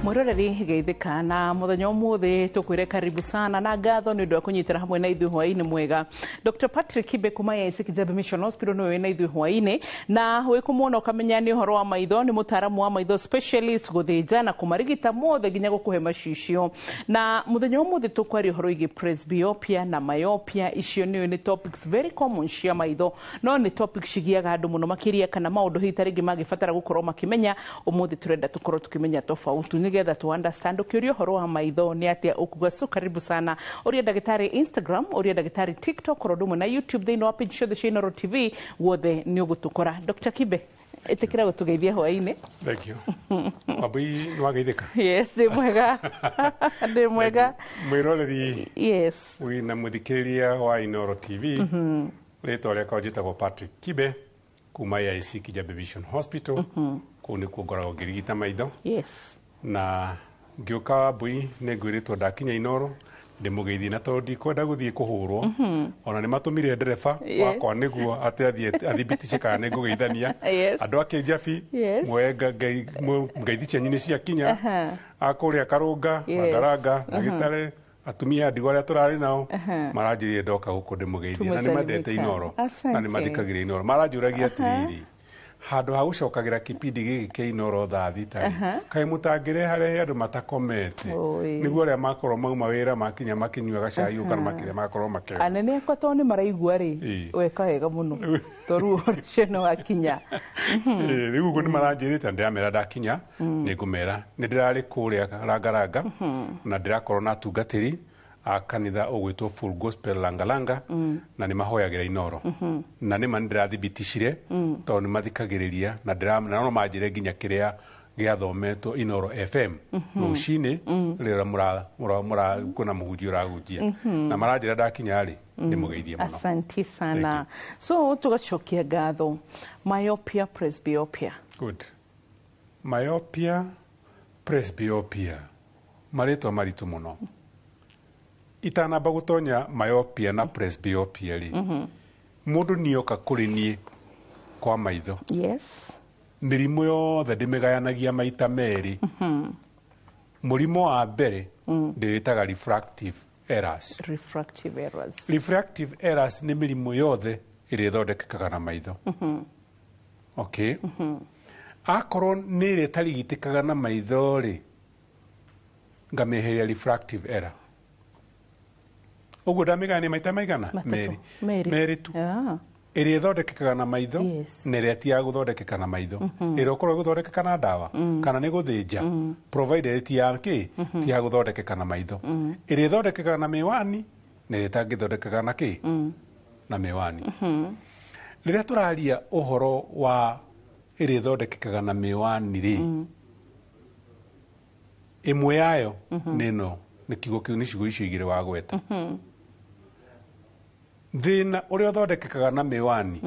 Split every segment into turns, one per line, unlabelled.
Mwiroreri, geithĩka na muthenya umuthi. Tukwire karibu sana na ngatho nĩ ũndũ wa kũnyitĩra hamwe na ithuĩ. Hwaĩ-inĩ mwega. Dr Patrick Kibe kuma AIC Kijabe Mission Hospital nĩwe wĩ na ithuĩ hwaĩ-inĩ, na wĩ kũmuona ũkamenya nĩ ũhoro wa maitho. Nĩ mũtaaramu wa maitho, specialist gũthĩnja na kũmarigita mothe nginya gũkũhe macicio. Na mũthenya ũmũthĩ tũkwaria ũhoro wĩgiĩ presbyopia na myopia. Icio nĩũĩ nĩ topics very common cia maitho, no nĩ topics cigiaga andũ mũno makĩria, kana maũndũ hihi ta rĩngĩ mangĩbatara gũkorwo makĩmenya. Ũmũthĩ tũrenda tũkorwo tũkĩmenya tofauti nĩgetha tu understand ũkĩũria ũhoro wa maitho nĩ atĩa ũkuga. So karibu sana. Ũria ndagĩtarĩ Instagram, ũria ndagĩtarĩ TikTok, oro ũndũ ũmwe na YouTube, thĩinĩ wa page ciothe cia Inooro TV guothe nĩ ũgũtũkora. Dr Kibe, ĩtĩkĩra gũtũgeithia hwaĩ-inĩ.
Thank you. Wambui, nĩ wageithĩka?
Yes, ndĩ mwega, ndĩ mwega.
Mwĩroreri wĩna mũthikĩrĩria wa Inooro TV, rĩtwa rĩakwa njĩtagwo Patrick Kibe kuma AIC Kijabe Vision Hospital. Kũu nĩkuo ngoragwo ngĩrigita maitho. Na ngĩũka, Wambui, nĩ ngwĩrĩtwo ndakinya Inooro ndĩmũgeithie, na tondũ ndikwenda gũthiĩ kũhũrwo, ona nĩ matũmire ndereba wakwa nĩguo atĩ athiĩ athibitice kana nĩ ngũgeithania. Andũ a Kĩnjabi, muoye ngeithi cianyu nĩ ciakinya. A kũrĩa Karũnga, Rangaranga na Gĩtare, atumia a ndigwa arĩa tũrarĩ nao maranjĩrire ndoka gũkũ ndĩmũgeithie, na nĩ mandete
Tũmũsalimika.
Inooro na nĩ mathikagĩrĩria Inooro. Maranjũragia atĩrĩrĩ, handũ ha gũcokagĩra kipindi gĩkĩ kĩa Inooro thaa 6 rĩ, kaĩ mũtangĩreharehe andũ matakomete?
Oi.
Nĩguo arĩa makorwo mauma wĩra, makinya makĩnyua gacai kana makĩrĩa, magakorwo makĩona.
Anene akwa tondũ nĩ maraigua rĩ, weka wega mũno tondũ ũhoro ũcio nĩ wakinya.
Rĩu ũguo nĩ maranjĩrĩte, ndĩramera ndakinya nĩ ngũmera nĩ ndĩrarĩ kũrĩa Rangaranga na ndĩrakorwo na atungatĩri a kanitha ũgwĩtwo Full Gospel Langalanga, na nĩ mahoyagĩra Inooro, na nĩ ma nĩ ndĩrathibiticire tondũ nĩ mathikagĩrĩria na na no manjĩre nginya kĩrĩa gĩathometwo Inooro FM rũcinĩ rĩrĩa kwĩna mũhunjia ũrahunjia, na maranjĩra ndakinya rĩ ndĩmũgeithie mũno.
Asanti sana. So tugacokia ngatho. Myopia, presbyopia.
Good. Myopia, presbyopia, marĩtwa maritũ mũno. Itanamba gũtonya myopia na presbyopia rĩ, mũndũ nĩoka kũrĩ niĩ kwa maitho, mĩrimũ yothe ndĩmĩgayanagia maita merĩ. Mũrimũ wa mbere ndĩwĩtaga refractive errors.
Refractive errors.
Refractive errors nĩ mĩrimũ yothe ĩrĩa ĩthondekekaga na maitho. Okay, akorwo nĩ ĩrĩa ĩtarigitĩkaga na maitho rĩ, ngamĩeheria refractive error. Ũguo ndamĩgayania maita maigana?
Matatũ.
Merĩ.
Merĩ.
Merĩ tu. Ĩrĩa ĩthondekekaga na maitho na ĩrĩa ti ya gũthondekeka na maitho, ĩrĩa ũkorwo ĩgũthondekeka na ndawa kana nĩ gũthĩnja, provided ti ya kĩ, ti ya gũthondekeka na maitho. Ĩrĩa ĩthondekekaga na mĩwani na ĩrĩa ĩtangĩthondekeka na kĩ, na mĩwani. Rĩrĩa tũraria ũhoro wa ĩrĩa ĩthondekekaga na mĩwani rĩ, ĩmwe yayo nĩ ĩno, nĩ kiugo kĩu, nĩ ciugo icio igĩrĩ wagweta. Thĩna ũrĩa ũthondekekaga na mĩwani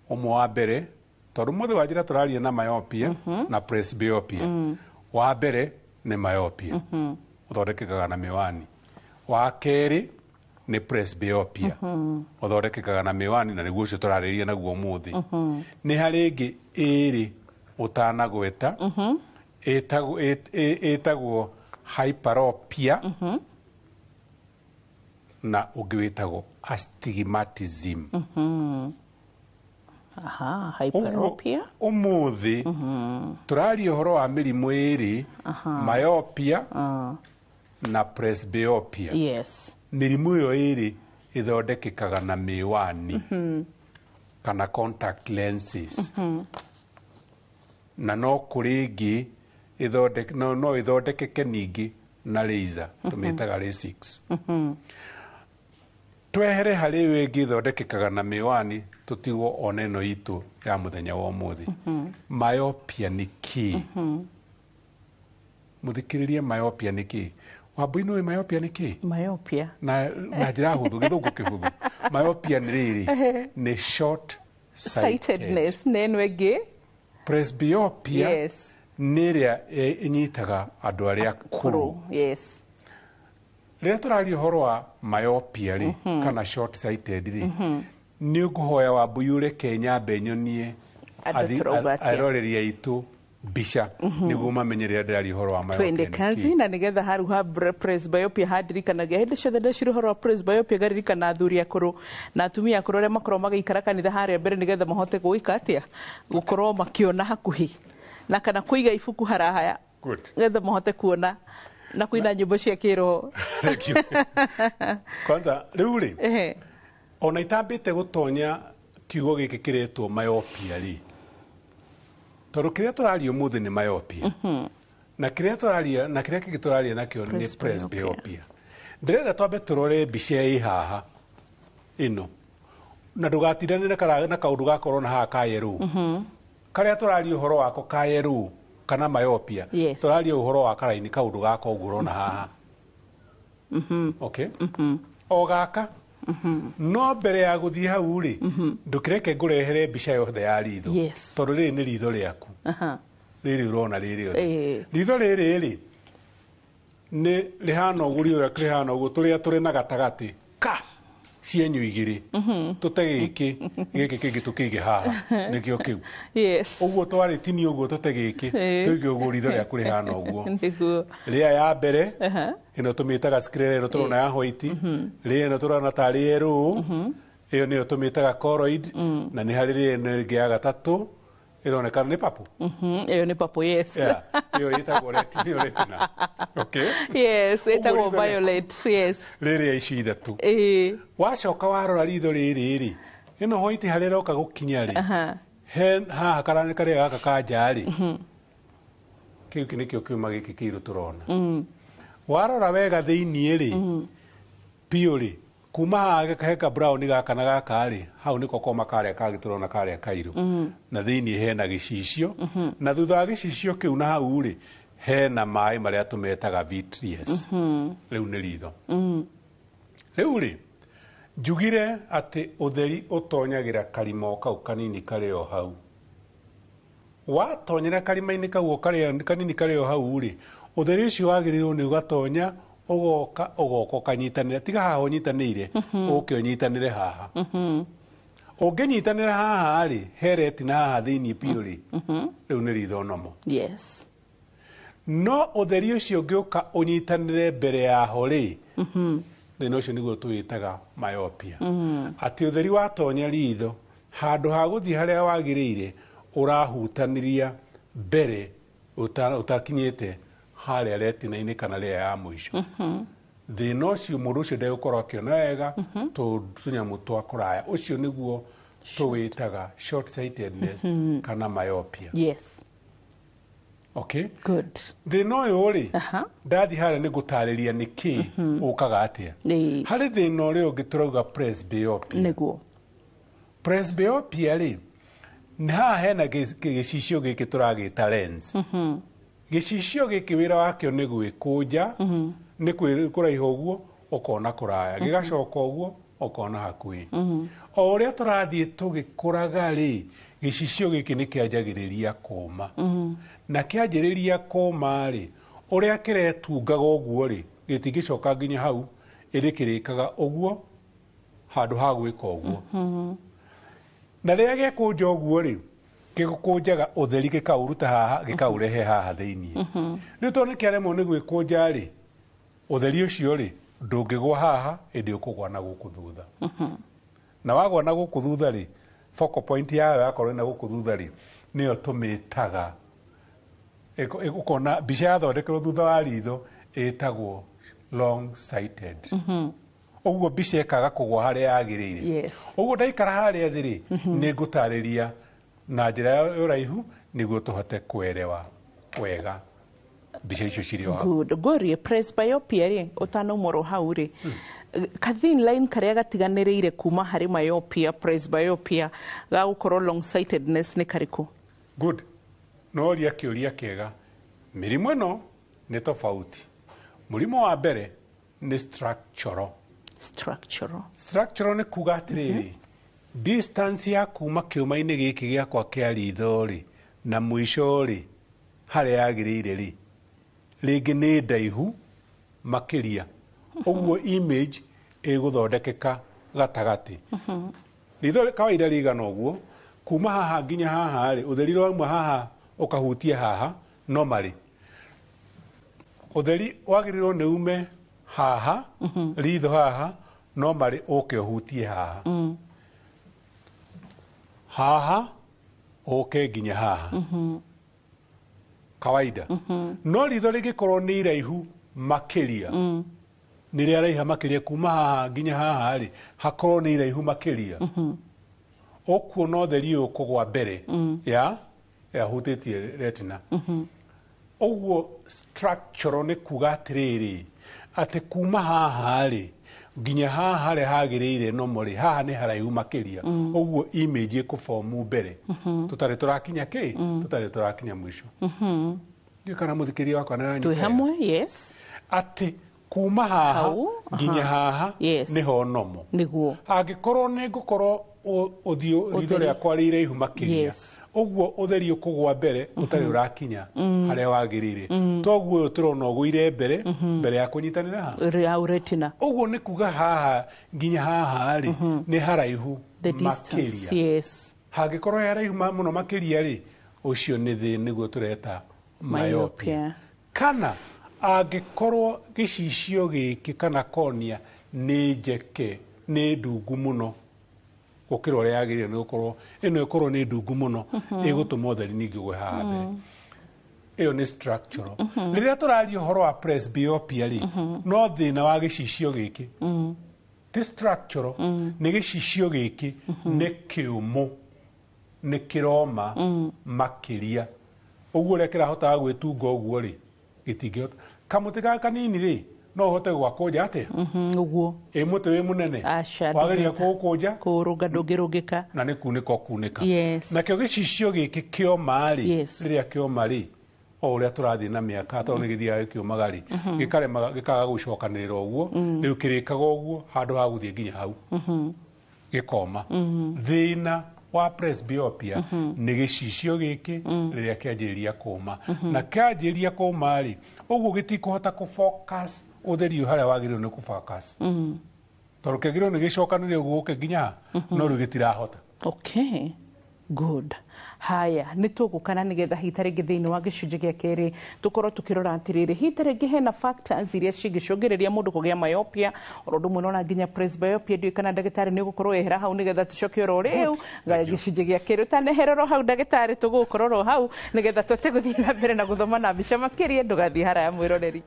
ũmwe wa mbere, tondũ mũthĩ wa njĩra tũraria na myopia na presbyopia, wa mbere nĩ myopia, ũthondekekaga na mĩwani. Wa kerĩ nĩ presbyopia, ũthondekekaga na mĩwani, na nĩguo ũcio tũrarĩrĩria naguo ũmũthĩ. Nĩ harĩ ĩngĩ ĩrĩ ũtanagweta, ĩtagwo hyperopia na ũngĩ wĩtagwo astigmatism.
Aha, hyperopia.
Ũmũthĩ tũraria ũhoro wa mĩrimũ ĩrĩ, myopia na presbyopia. Mĩrimũ ĩyo ĩrĩ ĩthondekekaga na mĩwani kana contact lenses, na no kũrĩ ĩngĩ no ĩthondekeke ningĩ na laser, tũmĩtaga LASIK. Twehere harĩ ĩyo ĩngĩ ĩthondekekaga na mĩwani, tũtigwo ona ĩno itũ ya mũthenya wa ũmũthĩ. Myopia nĩ kĩĩ? Mũthikĩrĩrie, myopia nĩ kĩĩ? Wambui, nĩũĩ myopia nĩ kĩĩ?
Myopia.
Na njĩra hũthũ, gĩthũngũ kĩhũthũ, myopia nĩ rĩrĩ, nĩ short sighted.
Sightedness na ĩno ĩngĩ?
Presbyopia nĩ ĩrĩa ĩnyitaga andũ arĩa akũrũ. Rĩrĩa tũraria ũhoro wa myopia rĩ, kana short sighted rĩ, nĩ ngũhoya Wambui ũreke nyambe nyonie
Andũ tũrauga atĩa?
Aroreri aitũ mbica nĩguo mamenye rĩrĩa ndĩraria ũhoro wa myopia
Twende
nĩ
kazi
kĩĩ.
na nigetha haru ha presbyopia hadirikanagia hĩndĩ ciothe ndecira ũhoro wa presbyopia ngaririkana athuri akũrũ na atumia akũrũ arĩa makoragwo magĩikara kanitha harĩa mbere nigetha mahote gwĩka atĩa, gũkorwo makĩona hakuhĩ na kana kũiga ibuku harahaya
Good.
getha mahote kuona na kuina nyĩmbo cia kĩroho.
Thank you. Kwanza rĩu rĩ, ona itambĩte gũtonya kiugo gĩkĩ kĩretwo myopia rĩ, tondũ kĩrĩa tũraria ũmũthĩ nĩ myopia na kĩrĩa tũraria na kĩrĩa kĩngĩ tũraria nakĩo nĩ presbyopia. Ndĩrenda twambe tũrore mbica ĩ haha ĩno na ndũgatindane na kaũndũ gakorwo na haha ka yellow karĩa tũraria ũhoro wako ka yellow kana myopia.
Yes.
Tũraria ũhoro wa karaini kaũndũ gaka ũguo ũrona haha. Okay. O gaka no mbere ya gũthiĩ hau rĩ, ndũkĩreke ngũrehere mbica yothe ya ritho.
Yes.
Tondũ rĩrĩ nĩ ritho rĩaku rĩrĩ ũrona rĩrĩ othe. Ritho rĩrĩ rĩ nĩ rĩhana ũguo, ritho rĩaku rĩhana ũguo, tũrĩa tũrĩ na gatagatĩ ka cienyũ igĩrĩ, tũte gĩkĩ gĩkĩ kĩngĩ tũkĩige haha nĩkĩo kĩu.
Yes.
Ũguo twarĩtinia ũguo tũte gĩkĩ tũige ũguo, ritho rĩaku rĩhana ũguo.
Nĩguo.
Rĩa ya mbere ĩno tũmĩtaga sclera, ĩno tũrona ya white, rĩa ĩno tũrona tarĩ yellow, ĩyo nĩyo tũmĩtaga choroid, na nĩ harĩ rĩa ĩno ĩngĩ ya gatatũ ĩronekana nĩ purple.
Ĩyo nĩ purple, yes.
Yeah, ĩyo ĩtagwo nĩyo retina. Okay.
Yes, ĩtagwo
Ũguo ritho rĩaku
violet, yes.
rĩrĩa ici ithatũ. Wacoka warora ritho rĩrĩ rĩ, ĩno white harĩa ĩroka gũkinya rĩ, he haha karani karĩa gaka ka nja rĩ, kĩu nĩkĩo kiuma gĩkĩ kĩirũ tũrona. Warora wega thĩiniĩ rĩ, piũ rĩ, kuma haha he ka brown gaka na gaka rĩ, hau nĩko koma karĩa kangĩ tũrona karĩa kairũ, na thĩiniĩ hena gĩcicio, na thutha wa gĩcicio kĩu na hau rĩ, hena maĩ marĩa tũmetaga vitreous. Rĩu nĩ ritho. Rĩu rĩ, njugire atĩ ũtheri ũtonyagĩra karima o kau kanini karĩ o hau. Watonyera karima-inĩ kau o karĩa kanini karĩ o hau rĩ, ũtheri ũcio wagĩrĩirwo nĩ ũgatonya ũgoka ũgoka ũkanyitanĩra, tiga haha ũnyitanĩire, ũke ũnyitanĩre haha. Ũngĩnyitanĩra haha rĩ, he retina haha thĩiniĩ biũ rĩ, rĩu nĩ ritho nomo.
Yes.
No ũtheri ũcio ũngĩũka ũnyitanĩre mbere yaho rĩ, thĩna ũcio nĩguo tũwĩtaga myopia, atĩ ũtheri watonya ritho handũ ha gũthiĩ harĩa wagĩrĩire ũrahutanĩria mbere ũtakinyĩte harĩa retina-inĩ kana rĩa ya mũico. Thĩna ũcio mũndũ ũcio ndegũkorwo akĩona wega tũnyamũ twa kũraya, ũcio nĩguo tũwĩtaga short sightedness kana myopia.
Yes.
Okay.
Good.
Thĩna ũyũ rĩ, ndathi harĩa nĩ ngũtarĩria nĩkĩ ũkaga atĩa. Harĩ thĩna ũrĩa ũngĩ tũrauga presbyopia.
Nĩguo.
Presbyopia rĩ, nĩ haha hena gĩcicio gĩkĩ tũragĩta lens. Gĩcicio gĩkĩ wĩra wakĩo nĩ gwĩkũnja, nĩ kũraiha ũguo ũkona kũraya, gĩgacoka ũguo ũkona hakuhĩ. O ũrĩa tũrathiĩ tũgĩkũraga rĩ, gĩcicio gĩkĩ nĩ kĩanjagĩrĩria kũma. Na kĩanjĩrĩria kũma rĩ, ũrĩa kĩretungaga ũguo rĩ, gĩtingĩcoka nginya hau, ĩndĩ kĩrĩkaga ũguo handũ ha gwĩka ũguo. Na rĩrĩa gĩekũnja ũguo rĩ, gĩgũkũnjaga ũtheri gĩkaũruta haha gĩkaũrehe haha thĩiniĩ. Rĩu tondũ nĩ kĩaremwo nĩ gwĩkũnja rĩ, ũtheri ũcio rĩ ndũngĩgwa haha ĩndĩ ũkũgwa na gũkũ thutha. Na wagwa na gũkũ thutha rĩ, focal point yayo yakorwo ĩna gũkũ thutha rĩ, nĩyo tũmĩtaga ũkona mbica yathondekerwo thutha wa ritho ĩtagwo long sighted. Ũguo mbica ĩkaga kũgwa harĩa yagĩrĩire.
Yes.
Ũguo ndaikara harĩa thĩ rĩ, nĩ ngũtarĩria na njĩra ya ũraihu nĩguo tũhote kũerewa wega mbica icio cirĩ o hau.
Good. Ngũrie presbyopia rĩ, ũtanaumũrwo hau rĩ, ka thin line karĩa gatiganĩrĩire kuma harĩ myopia, presbyopia, ga gũkorwo long sightedness nĩ karĩkũ?
Good. Noria kĩũria kĩega. Mĩrimũ ĩno nĩ tofauti. Mũrimũ wa mbere nĩ structural.
Structural.
Structural nĩ kuga atĩrĩrĩ, distance ya kuma kĩũma-inĩ gĩkĩ gĩakwa kĩa ritho rĩ na mũico rĩ harĩa yagĩrĩire rĩ, rĩngĩ nĩ ndaihu makĩria, ũguo image ĩgũthondekeka gatagatĩ. Ritho kawaida rĩigana ũguo kuma haha nginya haha rĩ, ũtheri wauma haha Ũkahutie haha normally. Ũtheri wagĩrĩirwo nĩ ume haha, ritho haha, normally ũke ũhutie haha. Haha ũke nginya haha. Kawaida. No ritho rĩngĩkorwo nĩ iraihu makĩria, nĩ rĩaraiha makĩria kuma haha nginya haha rĩ, hakorwo nĩ iraihu makĩria, ũkuona ũtheri ũyũ kũgwa mbere ya yahutĩtie retina. Ũguo structural nĩ kuga atĩrĩrĩ, atĩ kuma haha rĩ nginya haha harĩa hagĩrĩire normally, haha nĩ haraihu makĩria, ũguo image ĩkũbomu mbere tũtarĩ tũrakinya kĩ, tũtarĩ tũrakinya mũico. Ndiũĩ kana mũthikĩria wakwa nĩ
Twĩ
aranyita wega.
Hamwe, yes.
Atĩ kuma haha
Hau,
nginya haha nĩho normal. Angĩkorwo nĩ ngũkorwo ũthiũ ritho
Ũtheri.
rĩakwa rĩ iraihu makĩria, ũguo ũtheri ũkũgwa mbere ũtarĩ ũrakinya harĩa wagĩrĩire. Toguo ũyũ tũrona ũgũire mbere mbere ya kũnyitanĩra haha.
Hau retina.
Ũguo nĩ kuga haha nginya haha rĩ nĩ haraihu
The distance.
makĩria. Hangĩkorwo he haraihu mũno makĩria rĩ, ũcio nĩ thĩ nĩguo tũreta myopia.
Myopia.
Kana angĩkorwo gĩcicio gĩkĩ kana cornea nĩ njeke, nĩ ndungu mũno gũkĩra ũrĩa yagĩrĩire nĩ gũkorwo, ĩno ĩkorwo nĩ ndungu mũno, ĩgũtũma ũtheri ningĩ ũgwe haha mbere. Ĩyo nĩ structural. Rĩrĩa tũraria ũhoro wa presbyopia rĩ, no thĩna wa gĩcicio gĩkĩ ti structural, nĩ gĩcicio gĩkĩ nĩ kĩũmũ, nĩ kĩroma makĩria, ũguo ũrĩa kĩrahotaga gwĩtunga ũguo rĩ, gĩtingĩhota. Kamũtĩ gaka kanini rĩ, no ũhote gwakũnja atĩa?
Ũguo.
Ĩ mũtĩ wĩ mũnene,
Aca,
wageria
ndũngĩhota.
kũũkũnja,
Kũũrũnga ndũngĩrũngĩka.
Na nĩ kunĩka ũkunĩka. Nakĩo gĩcicio gĩkĩ kĩoma rĩ, rĩrĩa kĩoma rĩ, o ũrĩa tũrathiĩ na mĩaka, tondũ nĩ gĩthiaga gĩkĩũmaga rĩ, gĩkarema, gĩkaga gũcokanĩrĩra ũguo, rĩu kĩrĩkaga ũguo handũ ha gũthiĩ nginya hau, gĩkoma. Thĩna wa presbyopia nĩ gĩcicio gĩkĩ rĩrĩa kĩanjĩrĩria kũma. Na kĩanjĩrĩria kũma rĩ, ũguo gĩtikũhota kũ-focus ũtheri ũyũ harĩa wagĩrĩirwo nĩ kũ-focus, tondũ kĩagĩrĩirwo nĩ gĩcokanĩrĩre ũguo gũke nginya haha, no rĩu gĩtirahota.
Okay, good. Haya, nĩ tũgũkana nĩgetha hita rĩngĩ thĩinĩ wa gĩcunjĩ gĩa kerĩ tũkorwo tũkĩrora atĩrĩrĩ, hita rĩngĩ hena factors iria cingĩcũngĩrĩria mũndũ kũgĩa myopia, oro ũndũ ũmwe nona nginya presbyopia. Ndiũĩ kana ndagĩtarĩ nĩ ũgũkorwo wehera hau nĩgetha tũcoke oro rĩu gĩcunjĩ gĩa kerĩ. Ũtanehererwo hau, ndagĩtarĩ, tũgũkorwo oro hau nĩgetha tũhote gũthiĩ na mbere na gũthoma na mbica makĩria. Ndũgathiĩ haraya, mwĩroreri.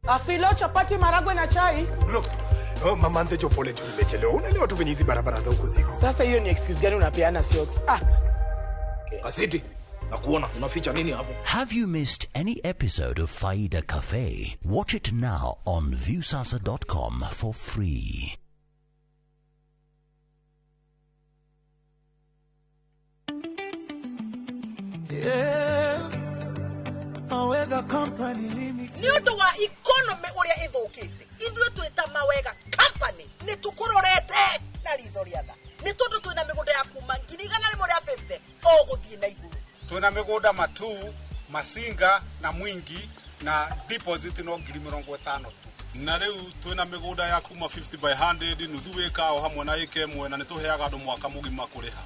Afilo, chapati, maragwe na chai.
Look, oh, mama Nzecho, pole tu nimechelewa. Unaelewa tu venye hizi barabara za huku ziko.
Sasa hiyo ni excuse gani unapeana, Siox? Ah,
Kasiti, nakuona unaficha nini hapo?
Have you missed any episode of Faida Cafe? Watch it now on Viusasa.com for free.
Yeah. Mawega Company Limited.
Nĩ ũndũ wa economy ũrĩa ĩthũkĩte, ithuĩ twĩta Mawega Company nĩ tũkũrorete na ritho rĩa tha, nĩ tondũ twĩna mĩgũnda ya kuma 150,000 o gũthiĩ na igũrũ.
Twĩna mĩgũnda Matuu, Masinga na Mwingi, na deposit no 50,000 tu.
Na rĩu twĩna mĩgũnda ya kuma 50 by 100, nuthu ĩka o hamwe na ĩka ĩmwe, na nĩ tũheaga andũ mwaka mũgima kũrĩha.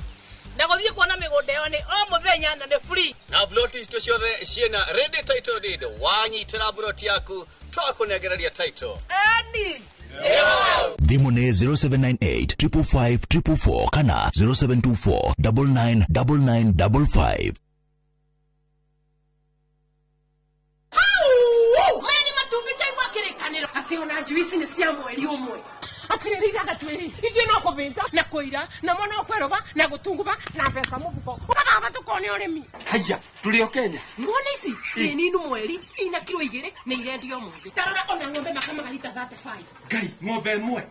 Na gũthiĩ kuona mĩgũnda ĩyo nĩ o mũthenya na nĩ free.
Na ploti citũ ciothe ciĩna ready title deed. Wanyitĩra ploti yaku, twakũnengereria title.
Eni.
Thimũ nĩ 0798 555 444 kana 0724 999955.
Maya nĩ matumbĩ ndaigua kĩrĩkanĩro atĩ ona njuici nĩ cia mweri ũmwe. Atĩrĩrĩ, ithaga twĩrĩ ithuĩ no kũbĩnja na kũira na mwana wa kwerũba na gũtunguba na mbeca mũbuko ũkababa tũkone ũrĩmi.
Haya, tũrĩ o Kenya.
Nĩwona ici Ĩ ninu mweri ina kiro 2 nĩ irendio mũthĩ. Tarora ona ng'ombe makamaga lita 35.
Ngai, ng'ombe ĩmwe.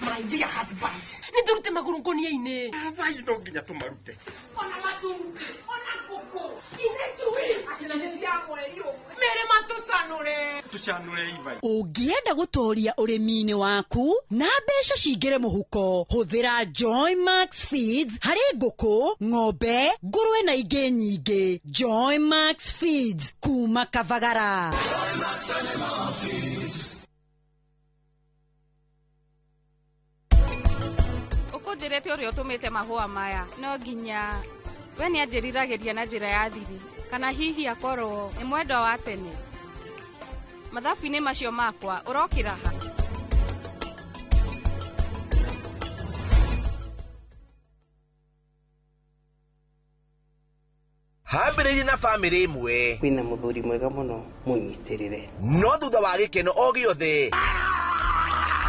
My dear husband, nĩ tũrute magũrũ ngũnia-inĩ.
Thaai no nginya tũmarute.
Ona matumbĩ, ona ngũkũ, ine cui, atĩ na nĩ cia mweri ũmwe. Mere matũcanũre.
Tũcanũre Ivan.
Ũngĩenda gũtoria ũrĩmi-inĩ waku na mbeca cingĩre mũhuko, hũthĩra Joy Max Feeds harĩ ngũkũ, ng'ombe, ngũrwe na ingĩ nyingĩ. Joy Max Feeds kuma Kavagara.
Ũkũnjĩrĩte ũrĩa ũtũmĩte mahũa maya no nginya we nĩ anjĩriragĩria na njĩra ya thiri kana hihi akorwo nĩ mwendwa wa tene. Mathabu-inĩ macio makwa ũrokĩra ha?
Hambĩrĩirie na bamĩrĩ ĩmwe.
Kwĩna mũthuri mwega mũno mũnyitĩrĩre.
No thutha wa gĩkeno o gĩothe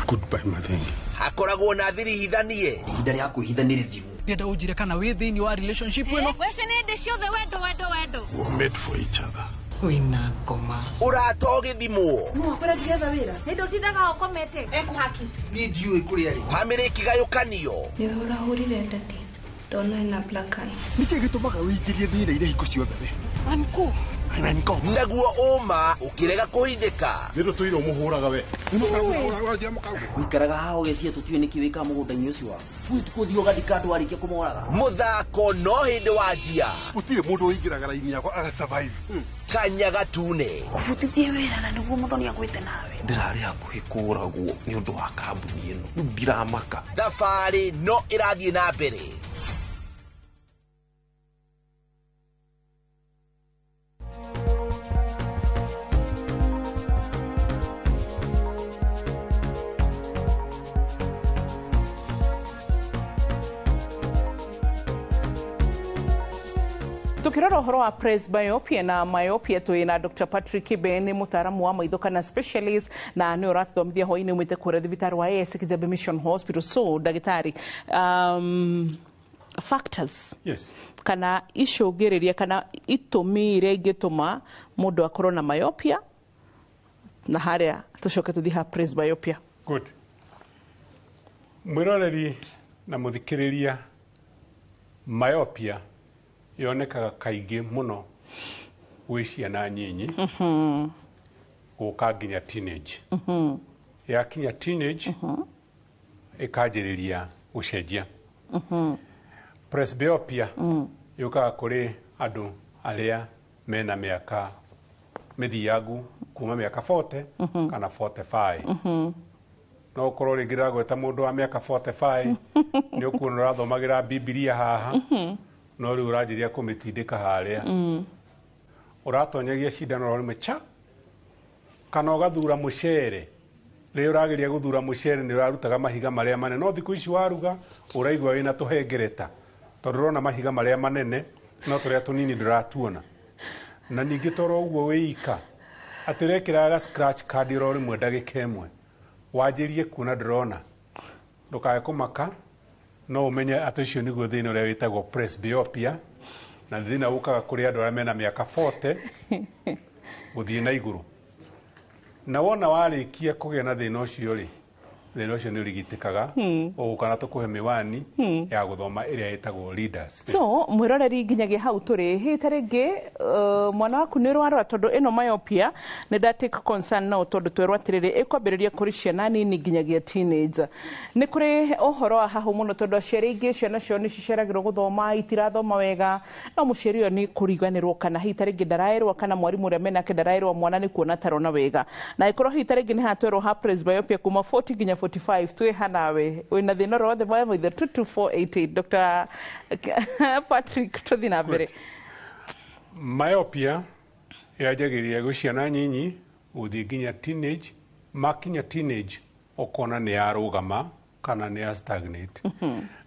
Goodbye, Mathengi.
Hakoragwo na thiri hithanie.
Ihinda rĩa kwĩhitha nĩ rĩthiru.
Ndĩrenda ũnjĩre kana wĩ thĩinĩ wa relationship ĩno.
Wece nĩ ndĩ ciothe wendo wendo wendo.
We're made for each other.
Wĩna ngoma.
Ũrata ũgĩthimwo.
Mwakũra ndigetha wĩra. Nĩ ndũtindaga ũkomete.
Ekuhaki.
Niĩ ndiũĩ kũrĩa rĩ.
Bamĩrĩ ĩkĩgayũkanio.
Nĩwe ũrahũrire ndadi. Ndona ena black eye.
Nĩkĩ gĩtũmaga wĩingĩrie thĩna-inĩ hingo ciothe we?
Anko.
Anko.
Naguo ũma ũkĩrega kũhithĩka.
Nĩ ndũtũire ũmũhũraga we.
Ũikaraga haha ũgeciria tũtiũĩ nĩkĩ wĩkaga mũgũnda-inĩ ũcio waku. Ũthiĩ ũgathika andũ warĩkia kũmoraga.
Mũthako no hĩndĩ wanjia.
Gũtirĩ mũndũ ũingĩraga raini yakwa agasurvive.
Kanya gatune.
Ũbutithie wĩra na nĩguo Muthoni agwĩte nawe.
Ndĩrarĩ hakuhĩ kũragwo nĩ ũndũ wa kambuni ĩno. Rĩu ndiramaka.
Thabarĩ no ĩrathiĩ na mbere.
Tukirora ũhoro wa presbyopia na myopia twĩ na Dr. Patrick Kibe nĩ mũtaaramu wa maitho kana specialist na nĩ ũratũthomithia hwaĩ-inĩ umĩte kũrĩa thibitarĩ wa AIC Kijabe Mission Hospital. So ndagĩtarĩ, factors
yes,
kana icũngĩrĩria kana itũmi iria ingĩtũma mũndũ akorwo na myopia na harĩa tũcoke tũthiĩ ha presbyopia.
Good. Mwĩroreri na mũthikĩrĩria, myopia yonekaga kaingĩ mũno gwĩ ciana nyinyi gũka nginya teenage. Yakinya teenage ĩkanjĩrĩria gũcenjia. Presbyopia yũkaga kũrĩ andũ arĩa mena mĩaka mĩthiangu kuma mĩaka 40 kana 45. No ũkorwo rĩngĩ ndĩragweta mũndũ wa mĩaka 45 nĩ ũkuona ũrathomagĩra Bibilia haha no rĩu ũranjĩria kũmĩtindĩka harĩa. Ũratonyagia cindano rĩmwe cha kana ũgathura mũcere. Rĩrĩa ũrageria gũthura mũcere nĩ ũrarutaga mahiga marĩa manene, no thikũ ici waruga ũraigua wĩna tũhengereta tondũ ũrona mahiga marĩa manene no tũrĩa tũnini ndũratuona. Na ningĩ toro ũguo wĩika atĩ ũrekĩraga ga scratch card oro rĩmwe ndagĩka ĩmwe wanjĩrie kuona ndũrona, ndũkae kũmaka, no ũmenye atĩ ũcio nĩguo thĩna ũrĩa wĩtagwo presbyopia, na thĩna ũkaga kũrĩ andũ arĩa mena mĩaka 40 gũthiĩ na igũrũ. Na wona warĩkia kũgĩa na thĩna ũcio rĩ, thĩna ũcio nĩ ũrigitĩkaga ũgũka na tũkũhe mĩwani ya gũthoma ĩrĩa ĩtagwo readers.
So mwĩroreri nginyagia hau tũrĩ hĩ ta rĩngĩ mwana waku nĩ ũrwarora tondũ ĩno myopia nĩ nda take concern no tondũ twerwo atĩrĩrĩ ĩkwambĩrĩria kũrĩ ciana nini nginyagia teenager. Nĩ kũrĩ ũhoro wa hahũ mũno tondũ aciari aingĩ ciana ciao nĩ ciceragĩrwo gũthoma itirathoma wega, no mũciari ũyũ nĩ kũriganĩrwo kana hihi ta rĩngĩ ndaraerwo kana mwarimũ ũrĩa menake ndaraerwo mwana nĩ kuona tarona wega. Na ĩkorwo hihi ta rĩngĩ nĩ hatwerwo ha presbyopia kuma 40 nginya 45 twĩ hanawe wĩna thĩna oro wothe moya maitho 22488. Dr. Patrick tũthiĩ na mbere.
Myopia yanjagĩrĩria gwĩ ciana nyinyi gũthiĩ nginya teenage. Makinya teenage ũkona nĩ yarũgama kana nĩ ya stagnate.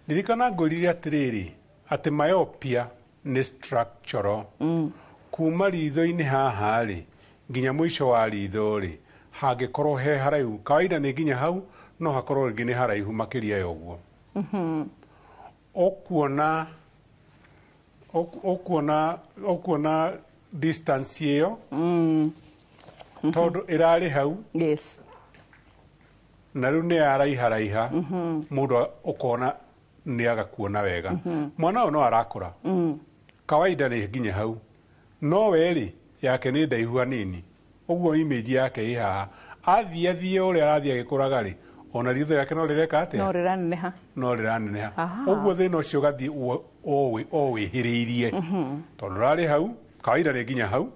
Ndirikana ngũrire atĩrĩrĩ atĩ myopia nĩ structural. Kuma ritho-inĩ haha rĩ nginya mũico wa ritho rĩ hangĩkorwo he haraihu, kawaida nĩ nginya hau, no hakorwo rĩngĩ nĩ haraihu makĩria ya ũguo. Ũkuona Distance ĩyo tondũ ĩrarĩ hau, na rĩu nĩ yaraiharaiha, mũndũ ũkona nĩ aga kuona wega. Mwana ũyũ no arakũra, kawaida nĩ nginya hau, no we rĩ, yake nĩ ndaihu hanini, ũguo image yake ĩ haha. Athiĩ athiĩ, ũrĩa arathiĩ agĩkũraga rĩ, ona riitho rĩake no rĩreka atĩa?
No rĩraneneha.
No rĩraneneha.
Aha.
Ũguo thĩna ũcio ũgathiĩ o wĩhĩrĩirie, tondũ rarĩ hau, kawaida nĩ nginya hau,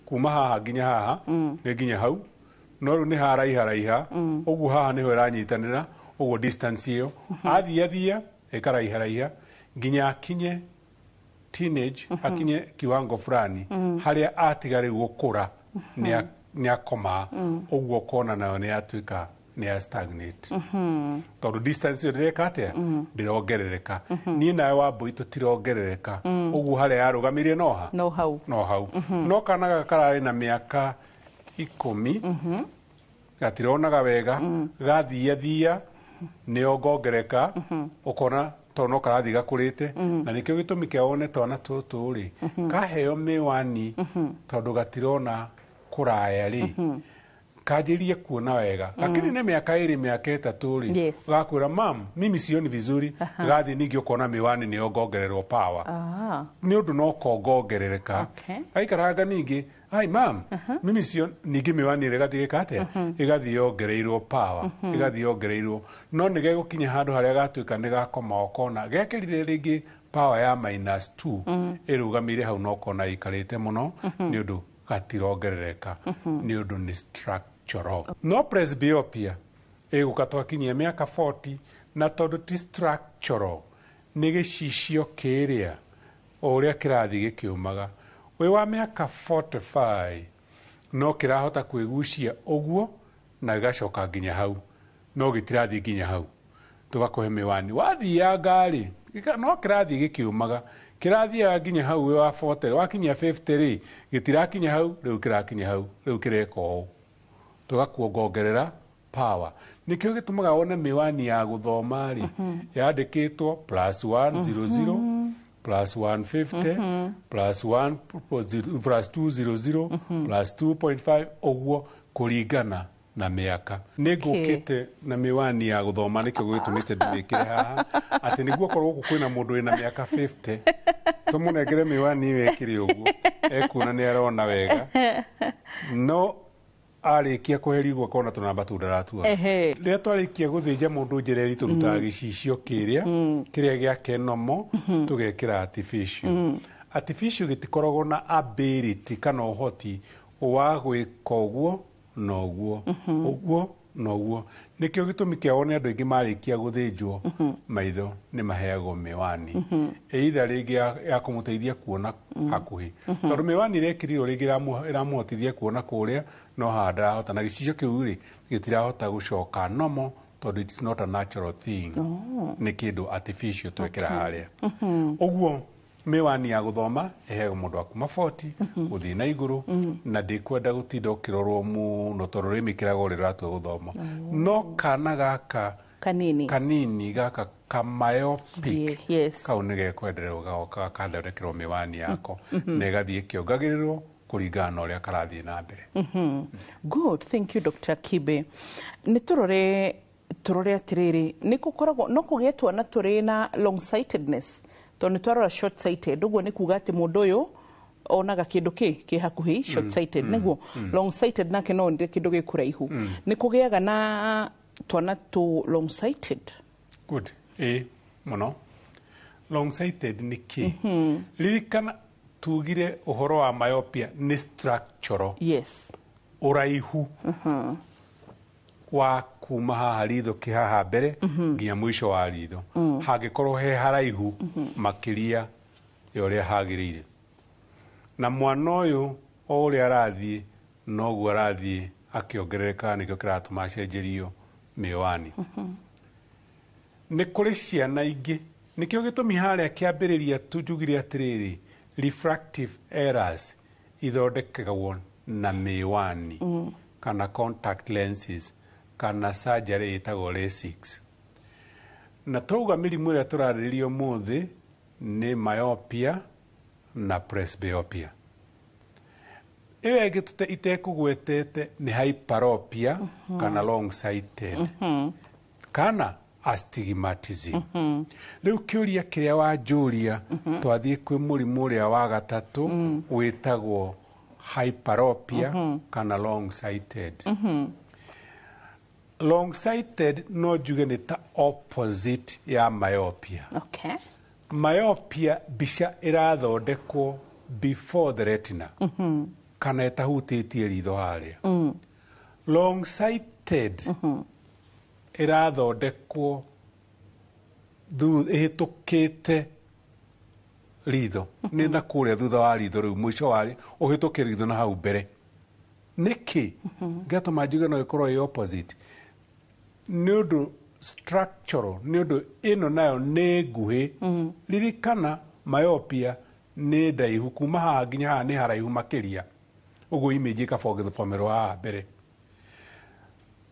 kuma haha nginya haha nĩ nginya hau, no rĩu nĩ haraiharaiha. Ũguo haha nĩho ĩranyitanĩra, ũguo distance ĩyo athiĩ athia ĩkaraiharaiha nginya akinye teenage, akinye kiwango fulani harĩa atiga rĩu gũkũra, nĩ akoma. Ũguo ũkona nayo nĩ yatuĩka nĩ ya stagnate, tondũ distance ĩyo ndĩreka atĩa? Ndĩrongerereka. Niĩ nawe wa mbũi tũtirongerereka. Ũguo harĩa yarũgamĩire no ha
No hau.
No hau. No kana gaka kararĩ na mĩaka 10 gatironaga wega, gathiathia nĩo ngongereka, ũkona tondũ no karathiĩ gakũrĩte. Na nĩkĩo gĩtũmi kĩa wone twana tũtũ rĩ, kaheo mĩwani tondũ gatirona kũraya rĩ, kanjĩrie kuona wega lakini nĩ mĩaka 2, mĩaka 3 rĩ, gakwĩra, "Mam, mimi sioni vizuri." Gathiĩ ningĩ ũkona mĩwani nĩyo ngongererwo power, nĩ ũndũ no kongongerereka. Aikaranga ningĩ, "Ai mam, mimi sio," ningĩ mĩwani ĩrĩa ĩgathiĩ gĩka atĩa? Ĩgathiĩ yongereirwo power, ĩgathiĩ yongereirwo, no nĩ gegũkinya handũ harĩa gatuĩka nĩ gakoma, ũkona gekĩrire rĩngĩ power ya -2, ĩrũgamĩire hau, no ũkona ĩikarĩte mũno, nĩ ũndũ gatirongerereka, nĩ ũndũ nĩ structural. No presbyopia ĩgũka twakinyia mĩaka 40, na tondũ ti structural, nĩ gĩcicio kĩrĩa o ũrĩa kĩrathiĩ gĩkĩũmaga. Wĩ wa mĩaka 45 no kĩrahota kwĩgucia ũguo na gĩgacoka nginya hau, no gĩtirathiĩ nginya hau, tũgakũhe mĩwani. Wathianga rĩ, no kĩrathiĩ gĩkĩũmaga, kĩrathiaga nginya hau wĩ wa 40, wakinyia 50 rĩ, gĩtirakinya hau, rĩu kĩrakinya hau, rĩu kĩreka ũũ, tũgakuongongerera power. Nĩkĩo gĩtũmaga wone mĩwani ya gũthoma rĩ, yandĩkĩtwo +100, +150, +1, +200, +2.5, ũguo kũringana na mĩaka. Nĩ ngũkĩte na mĩwani ya gũthoma, nĩkĩo gĩtũmĩte ndĩmĩkĩre haha, atĩ nĩguo korwo gũkũ kwĩna mũndũ wĩna mĩaka 50, tũmũnengere mĩwani ĩyo ĩkĩrĩ ũguo, ekuona nĩ arona wega, no arĩkia kweheria ũguo akona tũnamba tũu ndaratuona. Rĩrĩa twarĩkia gũthĩnja mũndũ njereri, tũrutaga gĩcicio kĩrĩa kĩrĩa gĩake nomo, tũgekĩra artificial. Artificial gĩtikoragwo na ability kana ũhoti wa gwĩka ũguo na ũguo, ũguo na ũguo. Nĩkĩo gĩtũmi kĩa wone andũ aingĩ marĩkia gũthĩnjwo maitho nĩ maheagwo mĩwani, either rĩngĩ ya kũmũteithia kuona hakuhĩ, tondũ mĩwani ĩrekĩrirwo rĩngĩ ĩramũhotithia kuona kũrĩa, no haha ndarahota, na gĩcicio kĩu rĩ, gĩtirahota gũcoka normal, tondũ it's not a natural thing. Nĩ kĩndũ artificial twekĩra harĩa. Ũguo mĩwani ya gũthoma ĩheagwo mũndũ wa kuma 40 gũthiĩ na igũrũ, na ndĩkwenda gũtinda ũkĩrorwo mũno, tondũ rĩmĩkĩraga ũrĩa ũratua gũthoma. No kana gaka
kanini,
kanini gaka ka myopic, kau nĩ gekwendererwo gagoka gakathondekerwo mĩwani yako, na ĩgathiĩ ĩkĩongagĩrĩrwo kũringana na ũrĩa karathiĩ na mbere.
Good, thank you, Dr. Kibe. Nĩ tũrore atĩrĩrĩ, nĩ gũkoragwo no kũgĩe twana tũrĩ na long sightedness, tondũ nĩ twarora short sighted, ũguo nĩ kuga atĩ mũndũ ũyũ onaga kĩndũ kĩ hakuhĩ, short sighted, nĩguo. Long sighted nake no onire kĩndũ gĩ kũraihu. Nĩ kũgĩaga na twana tũ long sighted?
Good, ĩ mũno. Long sighted nĩ kĩ? Ririkana tugire ũhoro wa myopia nĩ structural. Ũraihu wa kuma haha ritho kĩ haha mbere nginya mũico wa ritho hangĩkorwo he haraihu makĩria ya ũrĩa hagĩrĩire, na mwana ũyũ o ũrĩa arathiĩ noguo arathiĩ akĩongerereka, nĩkĩo kĩratũma acenjerio mĩwani. Nĩ kũrĩ ciana ingĩ, nĩkĩo gĩtũmi harĩa kĩambĩrĩria njugire atĩrĩrĩ, refractive errors ithondekagwo na mĩwani kana contact lenses kana surgery ĩtagwo LASIK. Na twauga mĩrimũ ĩrĩa tũrarĩrĩria ũmũthĩ nĩ myopia na presbyopia. Ĩyo ĩngĩ itekũgwetete nĩ hyperopia kana long sighted kana astigmatism. Rĩu kĩũria kĩrĩa wanjũria, twathiĩ kwĩ mũrimũ ũrĩa wa gatatũ wĩtagwo hyperopia kana long sighted. Long sighted no njuge nĩ ta opposite ya myopia. Myopia mbica ĩrathondekwo before the retina kana ĩtahutĩtie ritho harĩa. Long sighted ĩrathondekwo ĩhĩtũkĩte ritho, nĩ na kũrĩa thutha wa ritho, rĩu mũico wa ũhĩtũke ritho na hau mbere. Nĩkĩ ngatũma njuge no ĩkorwo ĩ opposite? Nĩ ũndũ structural, nĩ ũndũ ĩno nayo nĩ nguhĩ. Ririkana myopia nĩ ndaihu, kuma haha nginya haha nĩ haraihu makĩria, ũguo image ĩkabomerwo haha mbere.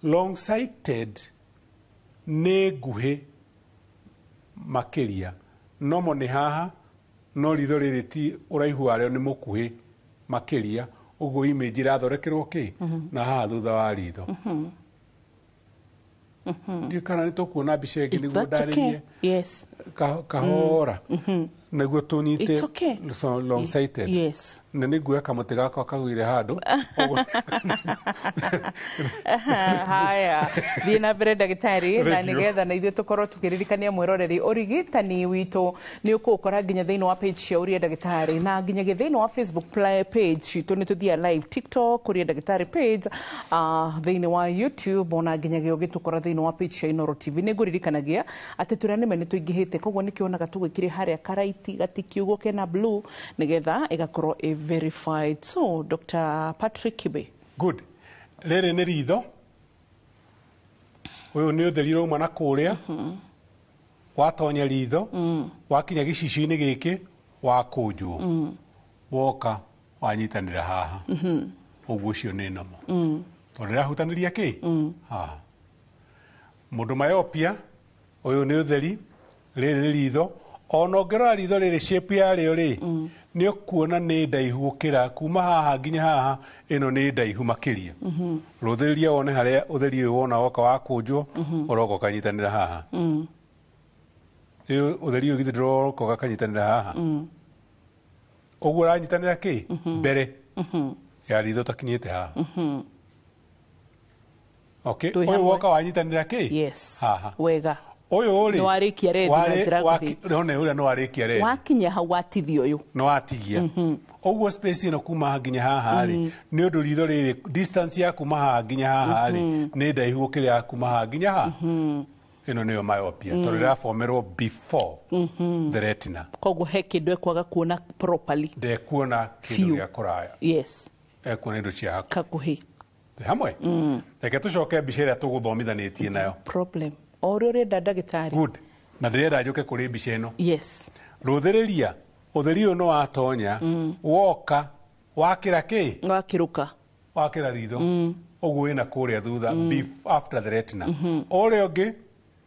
Long sighted nĩ nguhĩ makĩria, nomo nĩ haha, no ritho rĩrĩ ti ũraihu warĩo nĩ mũkuhĩ makĩria, ũguo image ĩrathondekerwo kĩ na haha thutha wa ritho. Ndiũ kana nĩ tũkuona mbica ĩngĩ nĩguo ndarĩrie.
Yes.
Kahora nĩguo tũnyite.
It's okay.
So, long sighted.
Yes.
Na nĩ nguoya kamũtĩ gakwa kagũire handũ.
Haya, thiĩ na mbere, ndagĩtarĩ, na
Thank you.
nĩgetha na ithuĩ tũkorwo tũkĩririkania mwĩroreri ũrigitani witũ nĩ ũkũũkora nginya thĩinĩ wa page cia Ũria Ndagĩtarĩ na nginyagia thĩinĩ wa Facebook page citũ. Nĩ tũthiaga live TikTok, Ũria Ndagĩtarĩ page, thĩinĩ wa YouTube, ona nginyagia ũgĩtũkora thĩinĩ wa page cia Inooro TV. Nĩ ngũririkanagia atĩ tũrĩa nĩme nĩ tũingĩhĩte, koguo nĩkĩonaga tũgwĩkĩre harĩa karaiti gatikiugo kena blue nĩgetha ĩgakorwo ĩ verified. So Dr. Patrick Kibe.
Good. Rĩrĩ nĩ ritho, ũyũ nĩ ũtheri ũrauma na kũrĩa, watonya ritho, wakinya gĩcicio-inĩ gĩkĩ, wakũnjwo, woka wanyitanĩra haha. Ũguo ũcio nĩ nomo, tondũ ĩrahutanĩria kĩ haha. Mũndũ myopia, ũyũ nĩ ũtheri, rĩrĩ nĩ ritho. Ona ũngĩrora ritho rĩrĩ, shape yarĩo rĩ, nĩ ũkuona nĩ ndaihu gũkĩra kuma haha nginya haha, ĩno nĩ ndaihu makĩria. Rũthĩrĩria wone harĩa ũtheri ũyũ wona woka wakũnjwo, ũroka ũkanyitanĩra haha. Ĩyo ũtheri ũyũ githĩ ndũroka ũgakanyitanĩra haha? Ũguo ũranyitanĩra kĩ mbere ya ritho ũtakinyĩte haha. Okay.
Twĩ
Ũyũ
hamwe.
woka wanyitanĩra kĩ
Yes.
haha.
Wega.
Ũyũ rĩ,
Nĩ warĩkia rethi na njĩra nguhĩ.
One ũrĩa nĩ warĩkia rethi.
Wakinya hau watithia ũyũ.
Nĩ watigia ũguo space ĩno kuma haha nginya haha rĩ, nĩ ũndũ ritho rĩrĩ distance ya kuma haha nginya haha rĩ nĩ ndaihu gũkĩra ya kuma haha nginya haha. Ĩno nĩyo myopia, tondũ ĩrabomerwo before the retina.
Koguo he kĩndũ ekwaga kuona properly.
Ndekuona kĩndũ
Biũ.
gĩa kũraya.
Yes.
Ekuona indo cia hakuhĩ.
Hakuhĩ.
Twĩ hamwe? Reke tũcoke mbica ĩrĩa tũgũthomithanĩtie nayo.
Problem o ũrĩa ũrenda, ndagĩtarĩ.
Good. Na ndĩrenda njũke kũrĩ mbica ĩno.
Yes.
Rũthĩrĩria ũtheri ũyũ nĩ watonya, woka wakĩra kĩ.
Wakĩrũka.
Wakĩra ritho, ũguo wĩna kũrĩa thutha, after the retina. Ũrĩa ũngĩ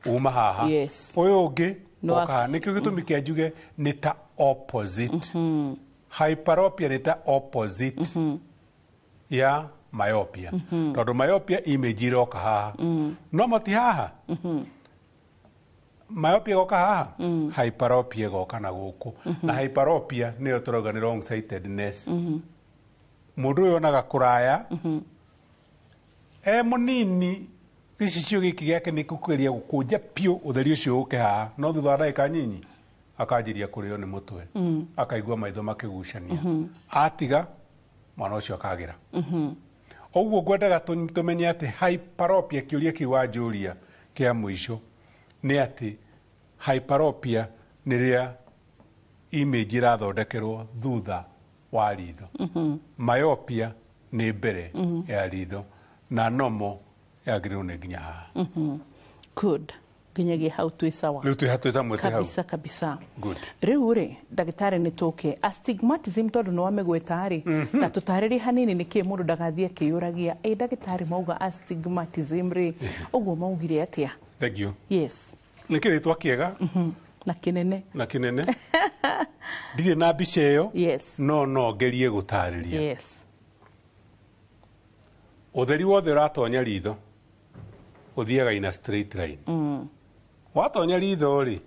uma haha.
Yes.
Ũyũ ũngĩ
Nĩ
woka haha. Nĩkĩo gĩtũmi kĩa njuge nĩ ta opposite. Hyperopia nĩ ta opposite ya myopia, tondũ myopia image iroka haha, no moti haha. Myopia ĩgoka haha, hyperopia ĩgoka na gũkũ. Na hyperopia nĩyo tũrauga nĩ long sightedness. Mũndũ ũyũ onaga kũraya e mũnini, gĩcicio gĩkĩ gĩake nĩ kũgeria gũkũnja biũ ũtheri ũcio ũke haha, no thutha wa ndagĩka nyinyi akanjĩria kũrĩo nĩ mũtwe, akaigua maitho makĩgucania, atiga mwana ũcio akagĩra. Ũguo ngwendaga tũmenye atĩ hyperopia, kĩũria kĩu wanjũria kĩa mũico, nĩ atĩ hyperopia nĩ rĩrĩa image ĩrathondekerwo thutha wa ritho, myopia nĩ mbere ya ritho, na nomo yagĩrĩirwo nĩ nginya haha.
Good, nginyagia hau twĩ sawa.
Rĩu twĩ twĩ hamwe, twĩ hau.
Kabisa kabisa.
Good.
Rĩu rĩ, ndagĩtarĩ, nĩ tũke astigmatism, tondũ nĩ wamĩgweta rĩ, ta tũtarĩrie hanini nĩkĩ mũndũ ndagathiĩ akĩyũragia, ĩ ndagĩtarĩ mauga astigmatism rĩ, ũguo maugire atĩa?
Thank you.
Yes.
Nĩ kĩrĩtwa kĩega.
Na kĩnene.
Na kĩnene. Ndirĩ na mbica ĩyo.
Yes.
No ngerie gũtarĩria.
Yes.
Ũtheri wothe ũratonya ritho ũthiaga in a straight line. Watonya ritho rĩ,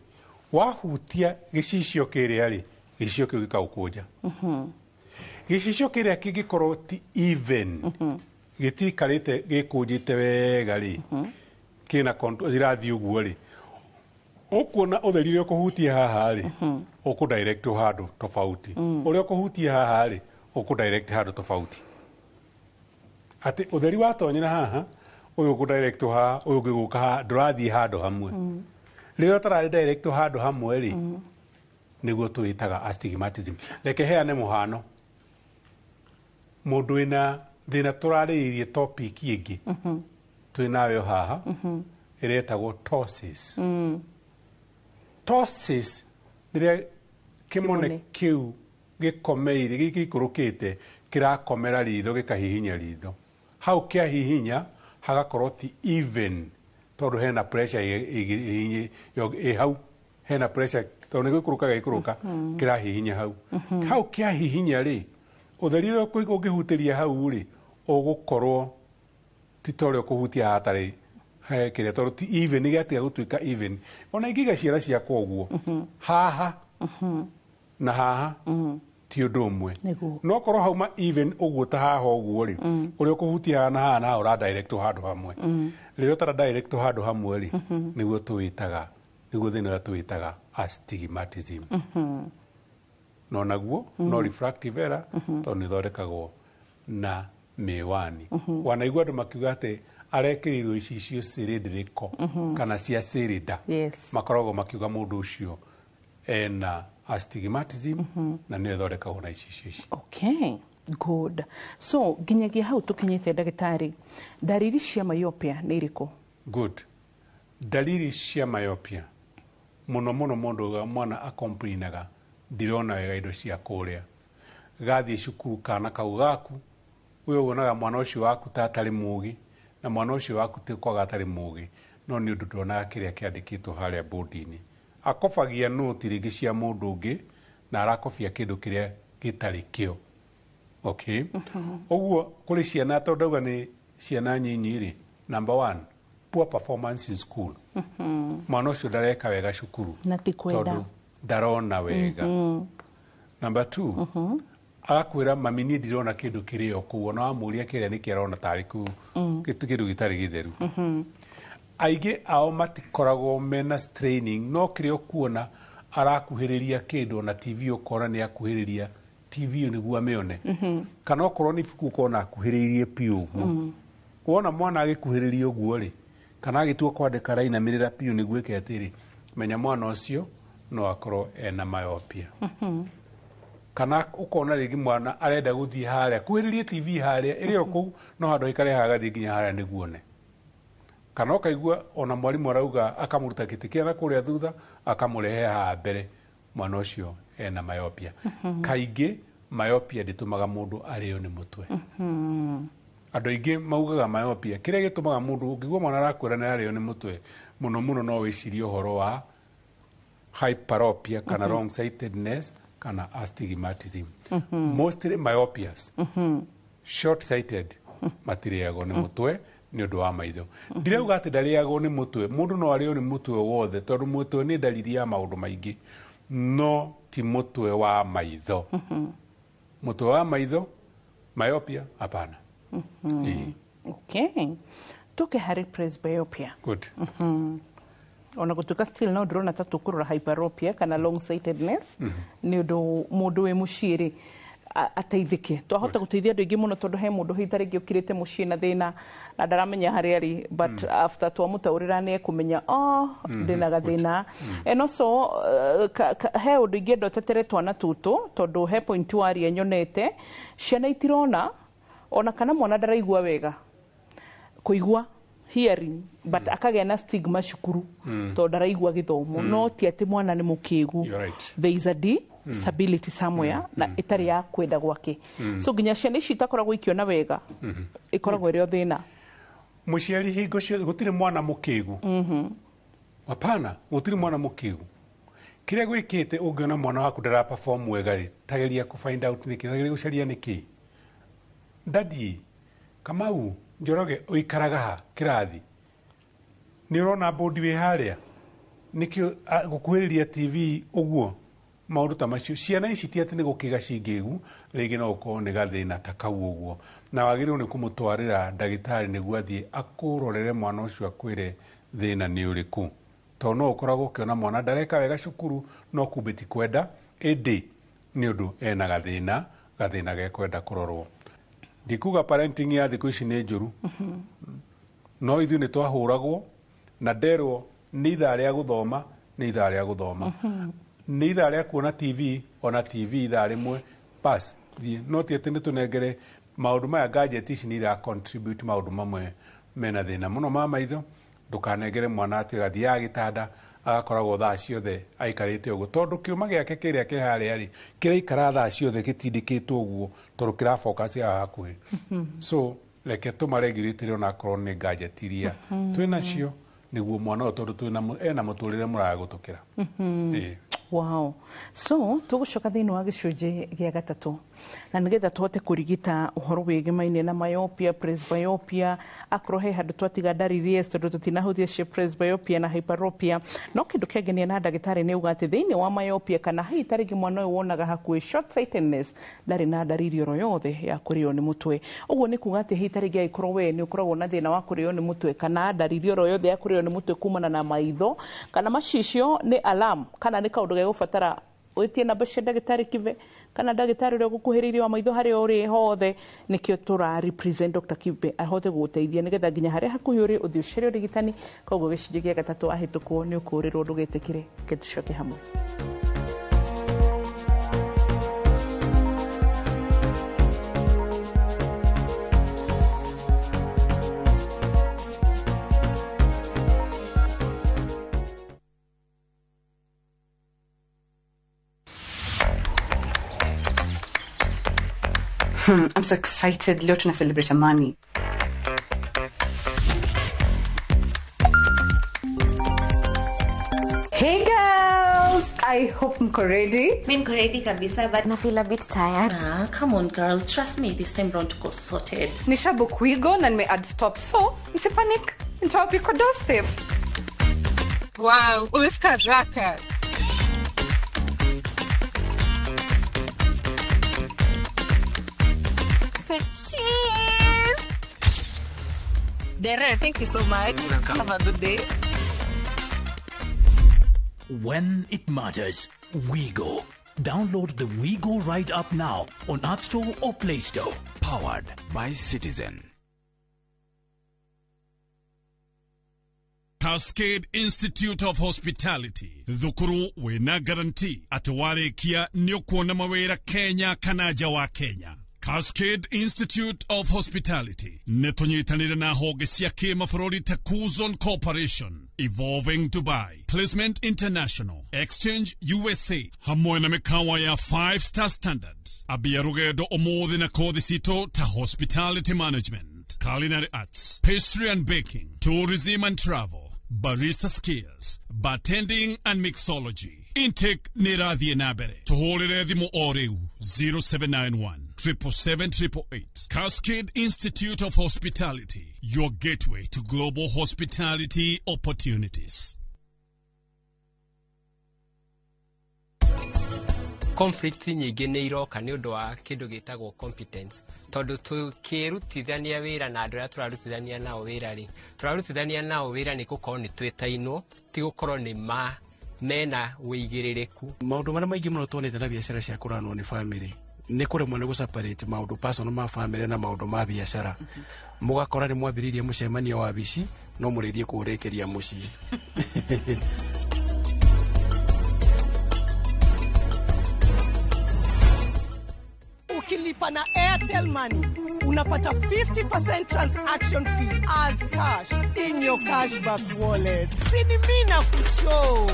wahutia gĩcicio kĩrĩa rĩ, gĩcicio kĩu gĩkaũkũnja. Gĩcicio kĩrĩa kĩngĩkorwo ti even, gĩtiikarĩte gĩkũnjĩte wega rĩ, kĩna contour irathiĩ ũguo rĩ, ũkuona ũtheri ũrĩa ũkũhutia haha rĩ, ũkũ direct handũ tofauti. Ũrĩa ũkũhutia haha rĩ, ũkũ direct handũ tofauti. Atĩ ũtheri watonyera haha, ũyũ ũkũ direct haha, ũyũ ũngĩ gũka haha, ndũrathiĩ handũ hamwe. Rĩrĩa ũtararĩ direct handũ hamwe rĩ, nĩguo tũĩtaga astigmatism. Reke heane mũhano. Mũndũ wĩna thĩna tũrarĩrĩirie topic ĩngĩ twĩ nayo haha, ĩretagwo ptosis. Ptosis rĩrĩa kĩmone kĩu gĩkomeire gĩikũrũkĩte kĩrakomera ritho gĩkahihinya ritho. Hau kĩahihinya hagakorwo ti even tondũ hena pressure ĩ hau, hena pressure tondũ nĩ gũikũrũka gĩikũrũka kĩrahihinya hau. Hau kĩahihinya rĩ, ũtheri ũrĩa ũngĩhutĩria hau rĩ, ũgũkorwo ti ta ũrĩa ũkũhutia hatarĩ he kĩrĩa tondũ ti even, gĩatiga gũtuĩka even. Ona ingĩiga ciara ciakwa ũguo haha na haha ti ũndũ ũmwe. No korwo hauma even ũguo ta haha ũguo rĩ, ũrĩa ũkũhutia haha na haha na haha ũra direct handũ hamwe. Rĩrĩa ũtara direct handũ hamwe rĩ, nĩguo tũwĩtaga, nĩguo thĩna ũrĩa tũwĩtaga astigmatism. No naguo no refractive error tondũ nĩ ĩthondekagwo na mĩwani. Wanaigua andũ makiuga atĩ arekĩrirwo icicio cylindrical kana cia cylinder. Makoragwo makiuga mũndũ ũcio ena astigmatism na nĩyo ĩthondekagwo na icicio ici.
Okay, good. So nginyagia hau tũkinyĩte ndagĩtarĩ, ndariri cia myopia nĩ irĩkũ?
Good. Dalili cia myopia mũno mũno mũndũ mwana akomplainaga ndirona wega indo cia kũrĩa. Gathiĩ cukuru kana kau gaku, ũyũ wonaga mwana ũcio waku ta atarĩ mũgĩ, na mwana ũcio waku ti kwaga atarĩ mũgĩ, no nĩ ũndũ ndonaga kĩrĩa kĩandĩkĩtwo harĩa bodi-inĩ. Akobagia nũti rĩngĩ cia mũndũ ũngĩ na arakobia kĩndũ kĩrĩa gĩtarĩ kĩo. Okay? Ũguo kũrĩ ciana tondũ ndauga nĩ ciana nyinyi rĩ, number one, poor performance in school. Mwana ũcio ndareka wega cukuru
na ti kwenda
tondũ ndarona wega. Number two, agakwĩra mami niĩ ndirona kĩndũ kĩrĩ o kũu, ona wamũria kĩrĩa nĩkĩ arona tarĩ kũu kĩndũ gĩtarĩ gĩtheru. Aingĩ ao matikoragwo mena straining, no kĩrĩa ũkuona arakuhĩrĩria kĩndũ ona TV ũkona nĩ akuhĩrĩria TV ĩyo nĩguo amĩone. Kana okorwo nĩ ibuku ũkona akuhĩrĩirie piũ ũguo. Wona mwana agĩkuhĩrĩria ũguo rĩ, kana agĩtua kwandĩka arainamĩrĩra piũ nĩguo ĩke atĩrĩ, menya mwana ũcio no akorwo ena myopia. Kana ũkona rĩngĩ mwana arenda gũthiĩ harĩa, kuhĩrĩrie TV harĩa ĩrĩ o kũu, no handũ aikare haha agathiĩ nginya harĩa nĩguo one. Kana ũkaigua ona mwarimũ arauga akamũruta gĩtĩ kĩa na kũrĩa thutha akamũrehe haha mbere, mwana ũcio ena myopia. Kaingĩ myopia ndĩtũmaga mũndũ arĩo nĩ mũtwe. Andũ aingĩ maugaga myopia kĩrĩa gĩtũmaga mũndũ ũngĩigua mwana arakwĩra nĩ arĩo nĩ mũtwe mũno mũno no wĩcirie ũhoro wa hyperopia kana long sightedness kana astigmatism. Mostly myopias, short sighted matirĩagwo nĩ mũtwe nĩ ũndũ wa maitho. Ndirauga atĩ ndarĩagwo nĩ mũtwe, mũndũ no arĩo nĩ mũtwe wothe tondũ mũtwe nĩ ndariri ya maũndũ maingĩ, no ti mũtwe wa maitho. Mũtwe wa maitho myopia hapana.
Okay. Tuke harĩ presbyopia.
Good.
Ona gũtuĩka still no ndĩrona ta tũkũrora hyperopia kana long sightedness nĩ ũndũ mũndũ wĩ mũciĩ rĩ ateithĩke. Twahota gũteithia andũ aingĩ mũno tondũ he mũndũ hihi ta rĩngĩ ũkirĩte mũciĩ na thĩna na ndaramenya harĩa arĩ, but after twamũtaũrĩra nĩ ekũmenya oh ndĩna gathĩna. And also he ũndũ ingĩenda ũtetere twana tũtũ tondũ he point waria nyonete ciana itirona ona kana mwana ndaraigua wega kũigua hearing but akagĩa na stigma cukuru tondũ ndaraigua gĩthomo, no ti atĩ mwana nĩ mũkĩgu. There is a disability somewhere na ĩtarĩ ya kwenda gwake. So nginya ciana ici itakoragwo ikĩona wega ĩkoragwo ĩrĩ o thĩna.
Mũciari hingo ciothe gũtirĩ mwana mũkĩgu. Hapana, gũtirĩ mwana mũkĩgu. Kĩrĩa gwĩkĩte ũngĩona mwana waku ndara perform wega rĩ, tageria kũ find out nĩkĩ, tageria gũcaria nĩkĩ. Daddy, Kamau, Njoroge ũikaraga ha kĩrathi nĩ ũrona bodi wĩ harĩa nĩkĩo gũkuhĩrĩria TV ũguo maũndũ ta macio. Ciana ici ti atĩ nĩ gũkĩga cingĩgu, rĩngĩ no ũkorwo nĩ gathĩna ta kau ũguo, na wagĩrĩirwo nĩ kũmũtwarĩra ndagĩtarĩ nĩguo athiĩ akũrorere mwana ũcio akwĩre thĩna nĩ ũrĩkũ, tondũ no ũkoragwo ũkĩona mwana ndareka wega cukuru no kumbe ti kwenda, ĩndĩ nĩ ũndũ ena gathĩna gekwenda kũrorwo. Ndikuga parenting ya thikũ ici nĩ njũru, no ithuĩ nĩ twahũragwo na nderwo nĩ ithaa rĩa gũthoma, nĩ ithaa rĩa gũthoma, nĩ ithaa rĩa kuona TV, ona TV ithaa rĩmwe pass thiĩ, no ti atĩ nĩ tũnengere maũndũ maya. Gadget ici nĩ ira contribute maũndũ mamwe mena thĩna mũno ma maitho. Ndũkanengere mwana atĩ agathiaga gĩtanda agakoragwo thaa ciothe aikarĩte ũguo, tondũ kĩũma gĩake kĩrĩa kĩ harĩa rĩ kĩraikara thaa ciothe gĩtindĩkĩtwo ũguo, tondũ kĩra focus haha hakuhĩ. So reke tũmaregurĩtĩre onakorwo nĩ gadget iria twĩnacio nĩguo mwana ũyũ, tondũ twĩna ena mũtũrĩre mũraya gũtũkĩra.
Wow. So tũgũcoka thĩinĩ wa gĩcunjĩ gĩa gatatũ na nĩgetha tũhote kũrigita ũhoro wĩgĩmaine na myopia, presbyopia, akorwo he handũ twatiga ndariri yes, tondũ tũtinahũthia cia presbyopia na hyperopia. No kĩndũ kĩangenia na ndagĩtarĩ nĩ uga atĩ thĩinĩ wa myopia kana hihi ta rĩngĩ mwana ũyũ wonaga hakuhĩ short sightedness ndarĩ na ndariri oro yothe ya kũrĩo nĩ mũtwe. Ũguo nĩ kuga atĩ hihi ta rĩngĩ angĩkorwo we nĩ ũkoragwo na thĩna wa kũrĩo nĩ mũtwe kana ndariri oro yothe ya kũrĩo nĩ mũtwe kumana na maitho kana macicio nĩ alarm kana nĩ kaũndũ gegũbatara wĩtie namba cia ndagĩtarĩ Kibe kana ndagĩtarĩ ũrĩa ũgũkuhĩrĩirie wa maitho harĩa ũrĩ hothe. Nĩkĩo tũra represent Dr. Kibe ahote gũgũteithia nĩgetha nginya harĩa hakuhĩ ũrĩ ũthiĩ ũcere ũrigitani. Koguo gĩcunjĩ gĩa gatatũ ahĩtũkwo nĩ ũkũũrĩrwo ndũgetĩkĩre. Reke tũcoke hamwe.
I'm so excited. Leo tuna celebrate Amani. Hey girls, I hope mko ready.
Mimi niko ready kabisa, but na feel a bit tired.
Ah, come on girl, trust me, this time round tuko sorted.
Nishabook Wigo na nime add stop, so msipanic. Nitawapika doorstep. Wow, umefika haraka.
Cheers! Dere, thank you so much.
Welcome.
Have a good day.
When it matters, WeGo. Download the WeGo Ride app now on App Store or Play Store.
Powered by Citizen.
Cascade Institute of Hospitality thukuru wina guarantee atĩ warĩkia nĩ ũkuona mawĩra Kenya kana nja wa Kenya. Cascade Institute of Hospitality nĩ tũnyitanĩire na honge cia kĩmabũrũri ta Kuzon Corporation, Evolving Dubai, Placement International, Exchange USA, hamwe na mĩkawa ya 5 star standard. Ambia rũgendo ũmũthĩ na kothi citũ ta Hospitality Management, Culinary Arts, Pastry and Baking, Tourism and Travel, Barista Skills, Bartending and Mixology. Intake nĩ ĩrathiĩ na mbere. Tũhũrĩre thimũ o rĩu 0791 777 Cascade Institute of Hospitality, your gateway to global hospitality opportunities.
Conflict nyingĩ nĩ iroka nĩ ũndũ wa kĩndũ gĩtagwo competence, tondũ tũkĩrutithania wĩra na andũ arĩa tũrarutithania nao wĩra rĩ, tũrarutithania nao wĩra nĩ gũkorwo nĩ twĩtainwo, ti gũkorwo nĩ ma mena wĩigĩrĩrĩku.
Maũndũ marĩa maingĩ mũno tuonete na biacara cia kũranwo nĩ family nĩ kũremwo nĩ gũseparate maũndũ personal ma family na maũndũ ma biacara. Mũgakora nĩ mwambĩrĩirie mũcemanio wa wabici no mũrĩthiĩ kũũrĩkĩria mũciĩ.
Ukilipa na Airtel Money unapata 50% transaction fee as cash in your cashback wallet. Sini mimi na kushow.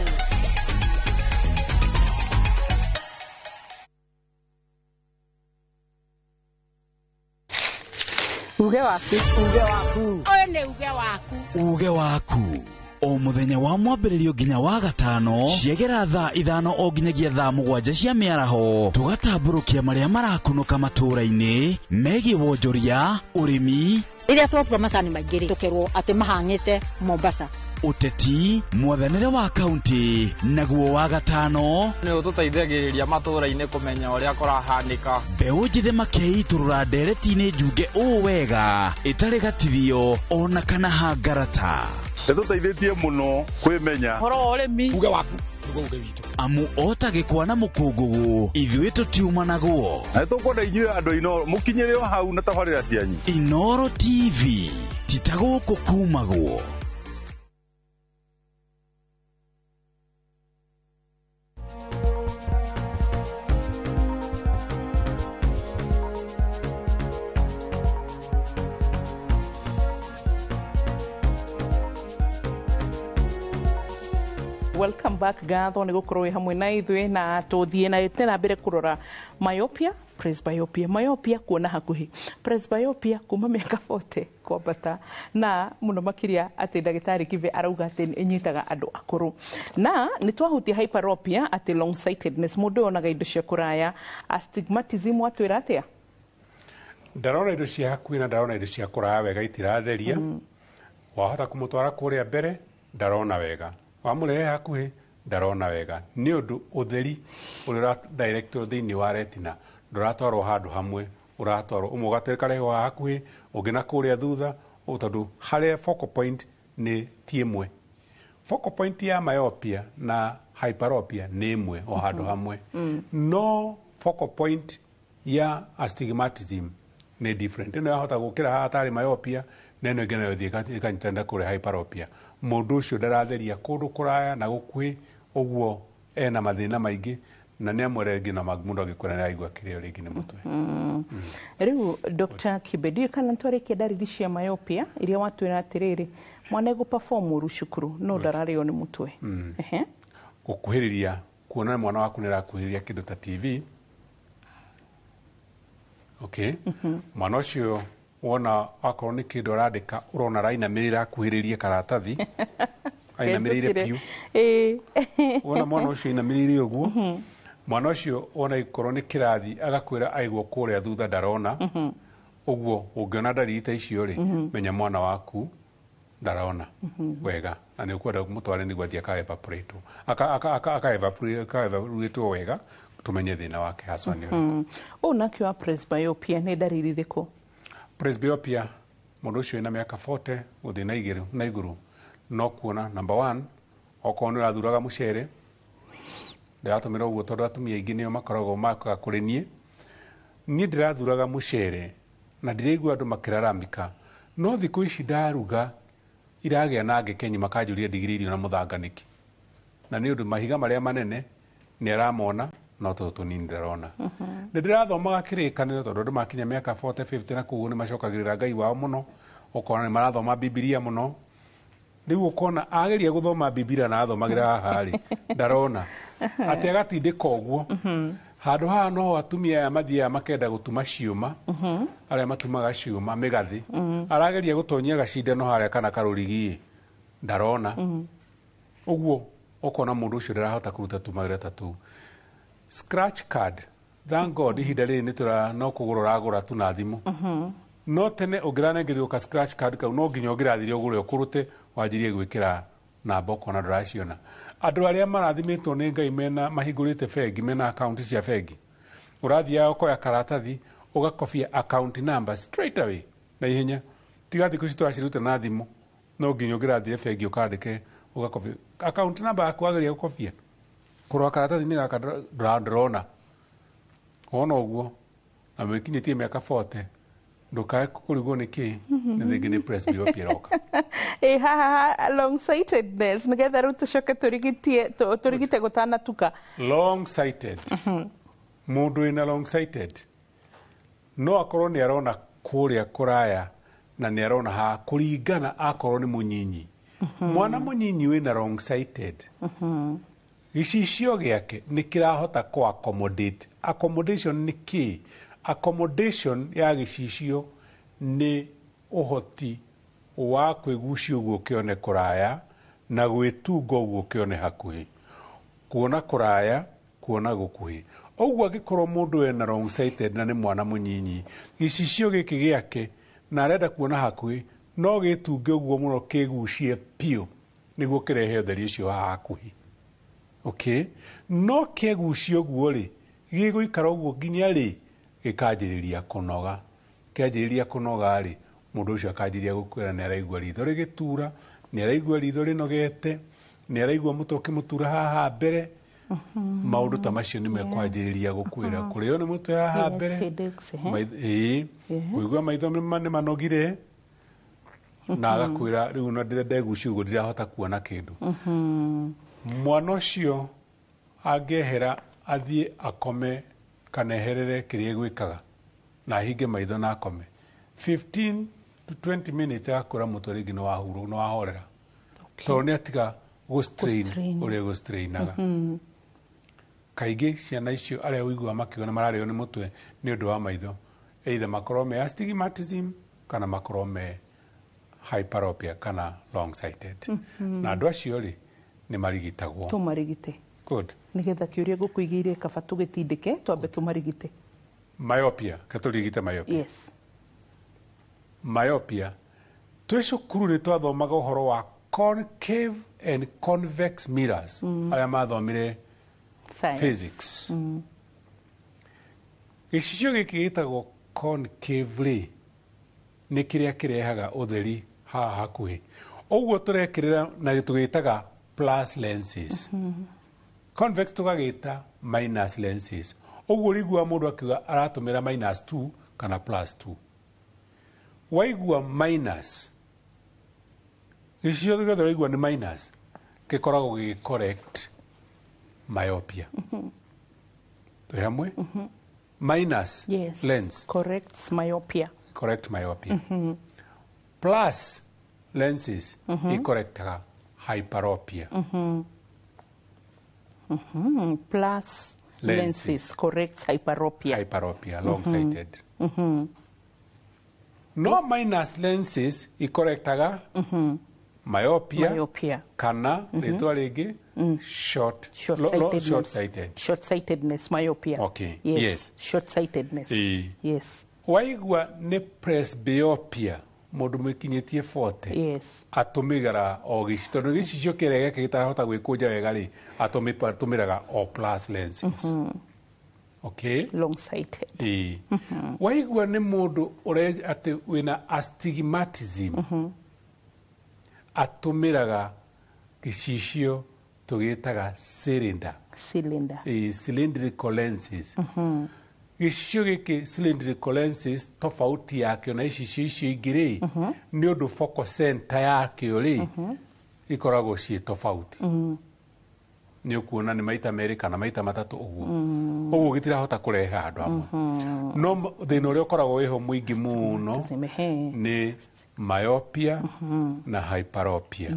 Uge waku. Uge waku.
Oyo nĩ uge waku.
Uge waku. O mũthenya wa mwambĩrĩrio nginya wa gatano ciegera thaa 5 o nginyagia thaa 7 cia mĩaraho, tũgatambũrũkia marĩa marakunũka matũũra-inĩ megiĩ wonjoria, ũrĩmi,
rĩrĩa twatua macani maingĩ rĩ, tũkerwo atĩ mahang'ĩte Mombasa,
ũteti, mwathanĩre wa kaunti, naguo wa gatano
nĩ ũtũteithagĩrĩria matũũra-inĩ kũmenya ũrĩa kũrahanĩka.
Mbeũ njĩthĩ makeitũrũra ndereti-inĩ njunge ũũ wega ĩtarĩ gatithio ona kana hangarata.
Nĩtũteithĩtie mũno kwĩmenya
ũhoro wa ũrĩmi,
uge waku nĩguo uge witũ,
amu ota gĩkwa na mũkũngũgũ ithuĩ tũtiumanagwo.
Na nĩtũkwenda inyuĩ andũ Inooro mũkinyĩre o hau na tabarĩra cianyu.
Inooro TV ti ta gũkũ kumagwo.
Welcome back ngatho nĩ gũkorwo wĩ hamwe na ithuĩ na tũthiĩ na na mbere kũrora myopia, presbyopia, myopia kuona hakuhĩ, presbyopia kuma mĩaka 40 kwambata, na mũno makĩria atĩ ndagĩtarĩ Kibe arauga atĩ ĩnyitaga andũ akũrũ. Na nĩ twahutia hyperopia atĩ long sightedness, mũndũ onaga indo cia kũraya, astigmatism watwĩra atĩa?
Ndarona indo cia hakuhĩ na ndarona indo cia kũraya wega itiratheria. Wahota kũmũtwara kũrĩa mbere ndarona wega, wamũrehe hakuhĩ ndarona wega, nĩ ũndũ ũtheri ũrĩa ũradirectwo thĩinĩ wa retina ndũratwarwo handũ hamwe, ũratwarwo ũmwe ũgakarehwo haha hakuhĩ, ũngĩ na kũrĩa thutha, tondũ harĩa focal point nĩ ti ĩmwe. Focal point ya myopia na hyperopia nĩ ĩmwe o handũ hamwe, no focal point ya astigmatism nĩ different. Ĩno yahota gũkĩra haha tarĩ myopia, na ĩno ĩngĩ nayo ĩthiĩ ĩkanyitanĩra kũrĩa hyperopia. Mũndũ ũcio ndaratheria kũndũ kũraya na gũkuhĩ, ũguo ena mathĩna maingĩ, na nĩ amwe rĩngĩ na mũndũ angĩkwĩra nĩ araigua kĩrĩo rĩngĩ nĩ mũtwe.
Rĩu Dr. Kibe, ndiũĩ kana nĩtwarĩkia ndariri cia myopia iria watwĩra atĩrĩrĩ mwana egũ-perform ũru cukuru no ndararĩo nĩ mũtwe.
Gũkuhĩrĩria, kuona mwana waku nĩ arakuhĩrĩria kĩndũ ta TV. Okay. Mwana ũcio wona akorwo nĩ kĩndũ arandĩka ũrona arainamĩrĩra akuhĩrĩrie karatathi, ainamĩrĩire piũ. Wona mwana ũcio ainamĩrĩire ũguo, mwana ũcio wona ikorwo nĩ kĩrathi agakwĩra aigwo kũrĩa thutha ndarona, ũguo ũngĩona ndariri ta icio rĩ, menya mwana waku ndarona wega, na nĩ ũkwenda mũtware nĩguo athiĩ aka-evaporate aka-evaluate wega tumenye thĩna wake haswa nĩ ũrĩkũ.
Ũũ nakĩo wa presbyopia nĩ ndariri irĩkũ?
Presbyopia, mũndũ ũcio wĩna mĩaka 40 gũthiĩ na igũrũ no kuona number 1, okorwo nĩ ũrathuraga mũcere, ndĩratũmĩra ũguo tondũ atumia aingĩ nĩo makoragwo makaga kũrĩ niĩ. Niĩ ndĩrathuraga mũcere na ndiraigua andũ makĩraramika, no thikũ ici ndaruga iragĩa na ngĩkenyi makanjũria ndigĩrĩirio na mũthanga nĩkĩ, na nĩ ũndũ mahiga marĩa manene nĩ aramona no tũtũ tũnini ndarona. Nĩ ndĩrathomaga kĩrĩkanĩro tondũ andũ makinya mĩaka 40 50 na koguo nĩ macokagĩrĩra Ngai wao mũno, ũkona nĩ marathoma Bibilia mũno. Rĩu ũkona ageria gũthoma Bibilia na athomagĩra haha rĩ, ndarona atĩ agatindĩka ũguo. Handũ haha noho atumia aya mathiaga makenda gũtuma ciũma, arĩa matumaga ciũma mĩgathĩ, arageria gũtonyia gacindano harĩa kana karũrigi ndarona. Ũguo ũkona mũndũ ũcio ndarahota kũruta tũmawĩra ta tũu. Scratch card, thank God ihinda rĩrĩ nĩ tũra no kũgũra ũragũra tu na thimũ. No tene ũngĩranengerio ka scratch card kau no nginya ũngĩrathire ũgũre ũkũrũte wanjirie gwĩkĩra namba ũkona ndũraciona. Andũ arĩa marathimĩtwo nĩ Ngai mena mahingũrĩte bengi, mena akaunti cia bengi, ũrathiaga ũkoya karatathi ũgakobia account number straight away na ihenya. Tiga thikũ ici tũraciruta na thimũ, no nginya ũngĩrathire bengi ũkandĩke ũgakobia account number yaku wageria gũkobia kũrora karatathi-inĩ gaka ndũrona. Wona ũguo na wĩkinyĩtie mĩaka 40 ndũkae kũrigwo nĩ kĩ, nĩ rĩngĩ nĩ presbyopia ĩroka.
Ĩ haha long sightedness nĩgetha rĩu tũcoke tũrigite gũtanatuka.
Long sighted, mũndũ wĩna long sighted no akorwo nĩ arona kũrĩa kũraya na nĩ arona haha kũringana akorwo nĩ mũnyinyi. Mwana mũnyinyi wĩna long sighted gĩcicio gĩake nĩ kĩrahota kũ accommodate. Accommodation nĩ kĩ? Accommodation ya gĩcicio nĩ ũhoti wa kwĩgucia ũguo kĩone kũraya Na gwĩtunga ũguo kĩone hakuhĩ, kuona kũraya, kuona gũkuhĩ. Ũguo angĩkorwo mũndũ ena long sighted na nĩ mwana mũnyinyi, gĩcicio gĩkĩ gĩake na arenda kuona hakuhĩ, no gĩtunge ũguo mũno kĩgucie piũ nĩguo kĩrehe ũtheri ũcio wa hakuhĩ. Okay, no kĩegucia ũguo rĩ, gĩgũikara ũguo nginya rĩ gĩkanjĩrĩria kũnoga. Kĩanjĩrĩria kũnoga rĩ, mũndũ ũcio akanjĩrĩria gũkwĩra nĩ araigua ritho rĩgĩtura, nĩ araigua ritho rĩnogete, nĩ araigua mũtwe ũkĩmũtura haha mbere. Maũndũ ta macio nĩ mekwanjĩrĩria gũkwĩra kũrĩo nĩ mũtwe haha mbere, ĩĩ, kũigua maitho nĩ manogire, na agakwĩra rĩu no ndegucia ũguo ndirahota kuona kĩndũ. Mwana ũcio angĩehera athiĩ akome kana eherere kĩrĩa egwĩkaga na ahinge maitho na akome 15 to 20 minutes, agakwĩra mũtwe rĩngĩ nĩ wahurũ, nĩ wahorera, tondũ nĩ atiga gũ-strain ũrĩa gũ-strainaga. Kaingĩ ciana icio arĩa ũiguaga makiuga nĩ mararĩo nĩ mũtwe nĩ ũndũ wa maitho, either makorwo me astigmatism kana makorwo me hyperopia kana long sighted. Na andũ acio rĩ, nĩ marigitagwo.
Tũmarigite.
Good.
Nĩgetha kĩũria ngũkũigĩire kaba tũgĩtindĩke, twambe tũmarigite.
Myopia, katũrigite myopia.
Yes.
Myopia, twĩ cukuru nĩ twathomaga ũhoro wa concave and convex mirrors, arĩa mathomire
science,
physics. Gĩcicio gĩkĩ gĩtagwo concave rĩ, nĩ kĩrĩa kĩrehaga ũtheri haha hakuhĩ, ũguo tũrekĩrĩra na tũgĩtaga plus lenses. Convex tũgagĩta minus lenses. Ũguo ũrĩiguaga mũndũ akiuga aratũmĩra minus 2 kana plus 2. Waigua minus, gĩcicio gĩothe ũraigua nĩ minus, gĩkoragwo gĩ correct myopia. Twĩ hamwe? Minus lens
corrects myopia.
Correct myopia. Plus lenses icorrectaga hyperopia.
Plus lenses corrects hyperopia.
Hyperopia, long sighted. No minus lenses icorrectaga myopia,
myopia
kana rĩtwa rĩngĩ short
short
short sighted.
Short sightedness, myopia.
Okay.
Yes.
Yes.
Short sightedness. Yes.
Waigua nĩ presbyopia, mũndũ mwĩkinyĩtie 40, atũmĩraga o gĩcicio, tondũ gĩcicio kĩrĩa gĩake gĩtarahota gwĩkũnja wega rĩ, atũmĩraga o plus lenses. Okay.
Long sighted.
Ĩĩ. Waigua nĩ mũndũ ũre atĩ wĩna astigmatism, atũmĩraga gĩcicio tũgĩtaga cylinder.
Cylinder.
Ĩĩ, cylindrical lenses. Gĩcicio gĩkĩ cylindrical lenses, tofauti yakĩo na icicio icio ingĩ rĩ, nĩ ũndũ focal center yakĩo rĩ, ikoragwo ciĩ tofauti. Nĩ ũkuona nĩ maita merĩ kana maita matatũ ũguo. Ũguo gĩtirahota kũrehe handũ hamwe. No thĩna ũrĩa ũkoragwo wĩho mũingĩ mũno nĩ myopia na hyperopia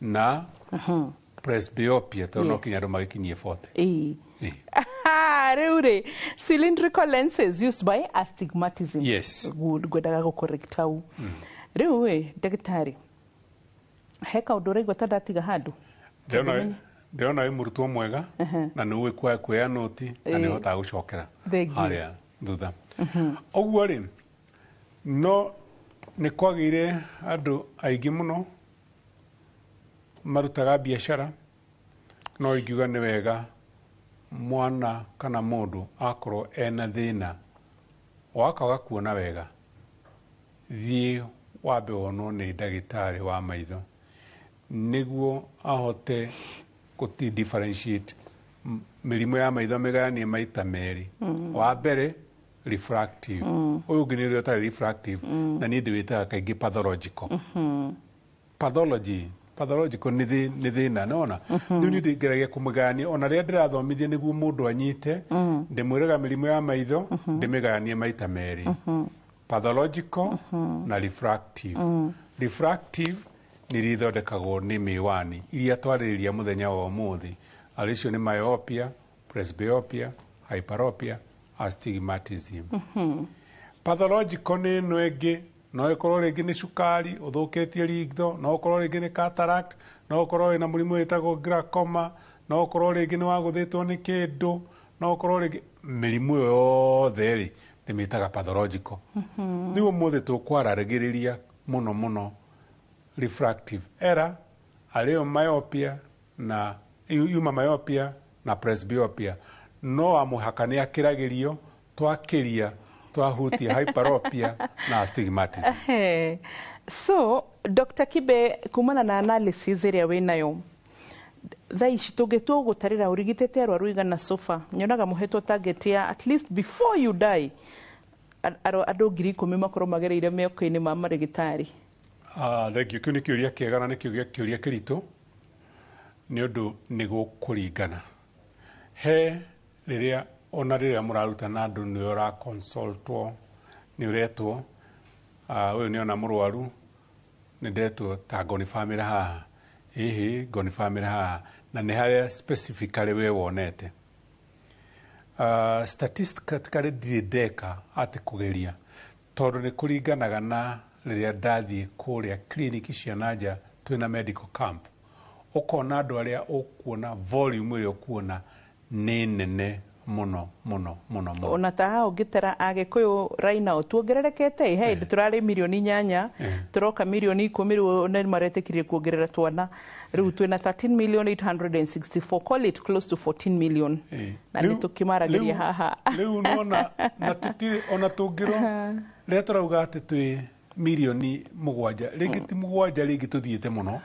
na presbyopia, tondũ no kinya andũ magĩkinyie 40.
Ĩĩ. Rĩu rĩ, cylindrical lenses used by astigmatism.
Yes.
Good, ngwendaga gũ-correct hau. Rĩu ĩ, ndagĩtarĩ, he kaũndũ ũraigua ta ndatiga handũ?
Ndĩrona wĩ mũrutwo mwega na nĩ ũĩ kuoya noti na nĩ ũhotaga gũcokera
Thank you.
harĩa thutha. Ũguo rĩ, no nĩ kwagĩire andũ aingĩ mũno marutaga biacara, no ingiuga nĩ wega mwana kana mũndũ akorwo ena thĩna wakaga kuona wega, thiĩ wambe wonwo nĩ ndagĩtarĩ wa maitho nĩguo ahote gũti differentiate mĩrimũ ya maitho mĩgayanie maita merĩ. Wa mbere refractive, ũyũ ũngĩ nĩ ũrĩa ũtarĩ refractive, na niĩ ndĩwĩtaga kaingĩ pathological. Pathology, pathological nĩ thĩna nona. Rĩu niĩ ndĩngeragia kũmĩgayania ona rĩrĩa ndĩrathomithia nĩguo mũndũ anyite, ndĩmwĩraga mĩrimũ ya maitho ndĩmĩgayanie maita merĩ, pathological na refractive. Refractive nĩ iria ithondekagwo nĩ mĩwani iria twarĩrĩria mũthenya wa ũmũthĩ, arĩ icio nĩ myopia, presbyopia, hyperopia, astigmatism. Pathological nĩ ĩno ĩngĩ No ĩkorwo rĩngĩ nĩ cukari ũthũkĩtie ritho, no ũkorwo rĩngĩ nĩ cataract, no ũkorwo wĩna mũrimũ wĩtagwo glaucoma, no ũkorwo rĩngĩ nĩ wagũthĩtwo nĩ kĩndũ, no ũkorwo rĩngĩ mĩrimũ ĩyo yothe rĩ ndĩmĩtaga pathological. Rĩu ũmũthĩ tũkwaragĩrĩria mũno mũno refractive error, arĩyo myopia na yuma myopia na presbyopia. No wa mũhaka nĩ akĩragĩrio twakĩria twahutia hyperopia na astigmatism.
So Dr. Kibe, kumana na analysis ĩrĩa wĩnayo thaa ici, tũngĩtua gũtarĩra ũrigitĩte arwaru igana sofa, nyonaga mũhetwo target ya at least before you die andũ 10,000 makorwo magereire mĩoko-inĩ ma marĩgĩtarĩ.
Ah, thank you. Kĩu nĩ kĩũria kĩega na nĩ kĩũria kĩritũ nĩ ũndũ nĩ gũkũringana he rĩrĩa ona rĩrĩa mũraruta na andũ nĩ ũraconsultwo, nĩ ũretwo, ũyũ nĩ ona mũrwaru nĩ ndetwo ta ngoni bamĩrĩ haha, ĩhĩ ngoni bamĩrĩ haha, na nĩ harĩa specifically we wonete. Statistically ndirĩ ndeka atĩ kũgeria tondũ nĩ kũringanaga na rĩrĩa ndathiĩ kũrĩa clinic cia nanja twĩna medical camp, ũkona andũ arĩa ũkuona volume ĩrĩa ũkuona nĩ nene mũno mũno mũno mũno.
Ona ta haha ũngĩtara Agĩkũyũ right now tuongererekete, he hĩndĩ tũrarĩ mirioni 8, tũroka mirioni 10, rĩu nĩ maretĩkirie kuongerera twana, rĩu twĩna 13,864, call it close to 14 million, na nĩ tũkĩmaragĩria haha.
Rĩu nona na tũtirĩ ona tũngĩrwo rĩrĩa tũrauga atĩ twĩ mirioni 7, rĩngĩ ti 7, rĩngĩ tũthiĩte mũno.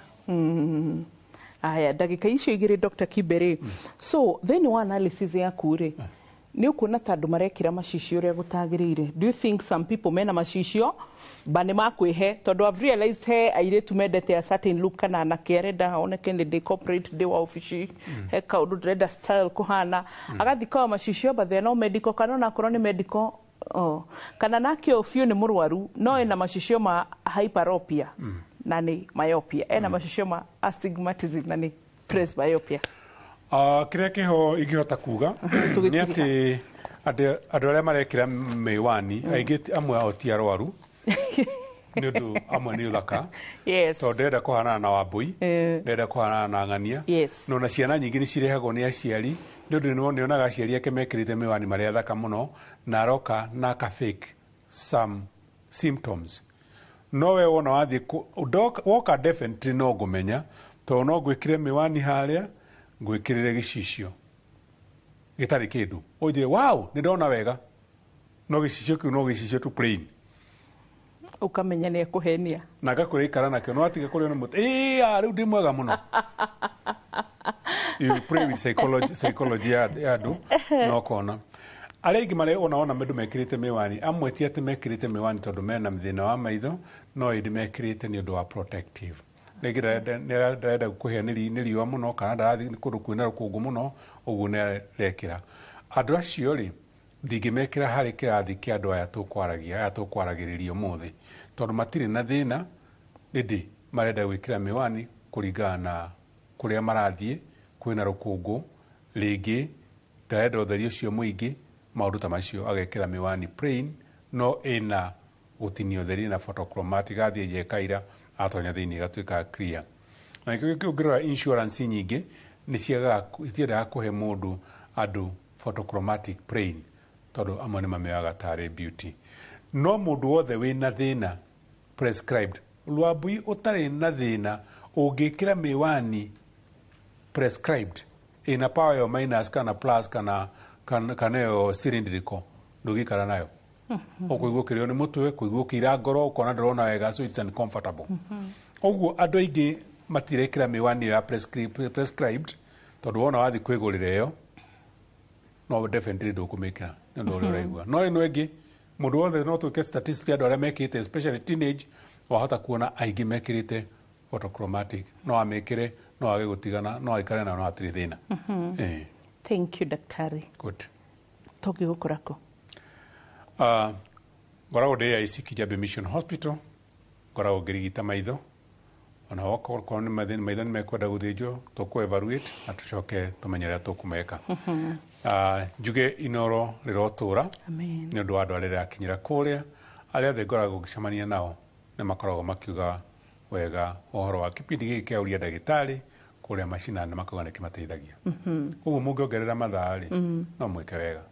Aya, ndagĩka icio igĩrĩ, Dr. Kibe rĩ, so thĩinĩ wa analysis yaku rĩ, nĩ ũkuona ta andũ marekĩra macicio ũrĩa gũtagĩrĩire? Do you think some people mena macicio ba nĩ makwĩhe? Tondũ I've realized he airĩtu mendete a certain look, kana anake arenda oneke nĩ ndĩ corporate, ndĩ wa obici, he kaũndũ ndĩrenda style kũhana, agathiĩ kawa macicio, but they are no medical, kana onakorwo nĩ medical, oh, kana nake o biũ nĩ mũrwaru no ena macicio ma hyperopia na nĩ myopia, ena macicio ma astigmatism na nĩ presbyopia.
Kĩrĩa kĩho ingĩhota kuga nĩ atĩ andũ arĩa marekĩra mĩwani aingĩ amwe ao ti arwaru, nĩ ũndũ amwe nĩ ũthaka, tondũ ndĩrenda kũhanana na Wambui, ndĩrenda kũhanana na ng'ania. No na ciana nyingĩ nĩ cirehagwo nĩ aciari nĩ ũndũ nĩonaga aciari ake mekĩrĩte mĩwani marĩ athaka mũno, na aroka na aka fake some symptoms. No we wona wathiĩ woka definitely no ngũmenya, tondũ no ngwĩkĩre mĩwani harĩa ngwĩkĩrĩre gĩcicio gĩtarĩ kĩndũ, ũnjĩre wow, nĩ ndona wega, no gĩcicio kĩu no gĩcicio tu plain.
Ũkamenya nĩ ekũhenia.
Na ngakwĩra ikara nakĩo, no atiga kũrĩo nĩ mũtĩ, ĩĩ rĩu ndĩ mwega mũno. You play with psychology ya andũ na ũkona arĩa aingĩ marĩa ona wona andũ mekĩrĩte mĩwani, amwe ti atĩ mekĩrĩte mĩwani tondũ mena thĩna wa maitho, no ĩndĩ mekĩrĩte nĩ ũndũ wa protective, rĩngĩ ndarenda kũhĩa nĩ riũa mũno, kana ndarathiĩ kũndũ kwĩna rũkũngũ mũno, ũguo nĩ arekĩra. Andũ acio rĩ, ndingĩmekĩra harĩ kĩrathi kĩa andũ aya tũkwaragia, aya tũkwaragĩrĩria ũmũthĩ, tondũ matirĩ na thĩna, ĩndĩ marenda gwĩkĩra mĩwani kũringana na kũrĩa marathiĩ kwĩna rũkũngũ, rĩngĩ ndarenda ũtheri ũcio mũingĩ, maũndũ ta macio, agekĩra mĩwani plain no ĩna gũtinia ũtheri na photochromatic, athiĩ nja ĩkaira, atonya thĩinĩ ĩgatuĩka clear. Na nĩkĩo ũngĩrora insurance nyingĩ nĩ ciagaga, citiendaga kũhe mũndũ andũ photochromatic plain, tondũ amwe nĩ mamĩoyaga tarĩ beauty. No mũndũ wothe wĩna thĩna prescribed, Lwambui ũtarĩ na thĩna ũngĩkĩra mĩwani prescribed ĩna power yo minus kana plus kana ĩyo cylindrical, ndũngĩikara nayo, ũkũigua ũkĩrĩo nĩ mũtwe, kũigua ũkĩira ngoro, ũkona ndũrona wega, so it's uncomfortable. Ũguo andũ aingĩ matirekĩra mĩwani ĩyo ya prescribed, tondũ wona wathiĩ kwĩgũrĩra ĩyo no definitely ndũkũmĩkĩra nĩ ũndũ ũrĩa ũraigua. No ĩno ĩngĩ, mũndũ wothe no twĩke statistic, andũ arĩa mekĩte especially teenage, wahota kuona aingĩ mekĩrĩte photochromatic, no amĩkĩre no age gũtigana, no aikare nayo no hatirĩ thĩna.
Thank you, daktari.
Good.
Tũngĩgũkora kũ?
Ngoragwo ndĩ AIC Kijabe Mission Hospital, ngoragwo ngĩrigita maitho, ona okorwo nĩ maitho nĩ mekwenda gũthĩnjwo, tũkũ evaluate na tũcoke tũmenye ũrĩa tũkũmeka. Njuge Inoro rĩrotũra
Amen.
nĩ ũndũ wa andũ arĩa rĩrakinyĩra kũrĩa, Arĩa othe ngoragwo ngĩcemania nao nĩ makoragwo makiuga wega ũhoro wa kĩbindi gĩkĩ kĩa ũria ndagĩtarĩ kũrĩa macinani, makauga nĩ kĩmateithagia. Koguo mũngĩongerera mathaa rĩ, no mwĩke wega,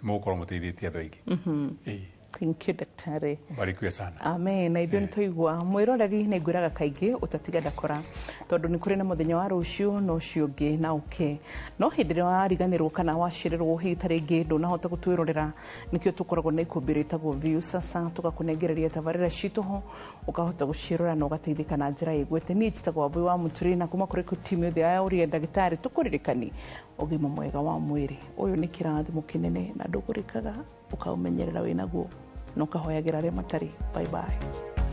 mũgũkorwo mũteithĩtie andũ aingĩ. Ĩĩ.
Thank you, daktari.
Barikiwe sana.
Amen. Na ithuĩ nĩ twaigua mwĩroreri, nĩ ngwĩraga kaingĩ ũtatiga ndakora, tondũ nĩ kũrĩ na mũthenya wa rũciũ na ũcio ũngĩ na ũke. No hĩndĩ ĩrĩa wariganĩrwo kana wacererwo, hihi ta rĩngĩ ndũnahota gũtwĩrorera, nĩkĩo tũkoragwo na ikũmbĩ rĩtagwo Viusasa, tũgakũnengereria tabarĩra citũ ho, ũkahota gũciĩrora na ũgateithĩka na njĩra ĩgwete. Niĩ njĩtagwo Wambui wa Mũturi, na kuma kũrĩ timu yothe ya Ũria Ndagĩtarĩ, tũkũririkani ũgima mwega wa mwĩrĩ ũyũ nĩ kĩrathimo kĩnene na ndũgũrĩkaga, ũkaũmenyerera wĩnaguo na ũkahoyagĩra arĩa matarĩ. Bye bye.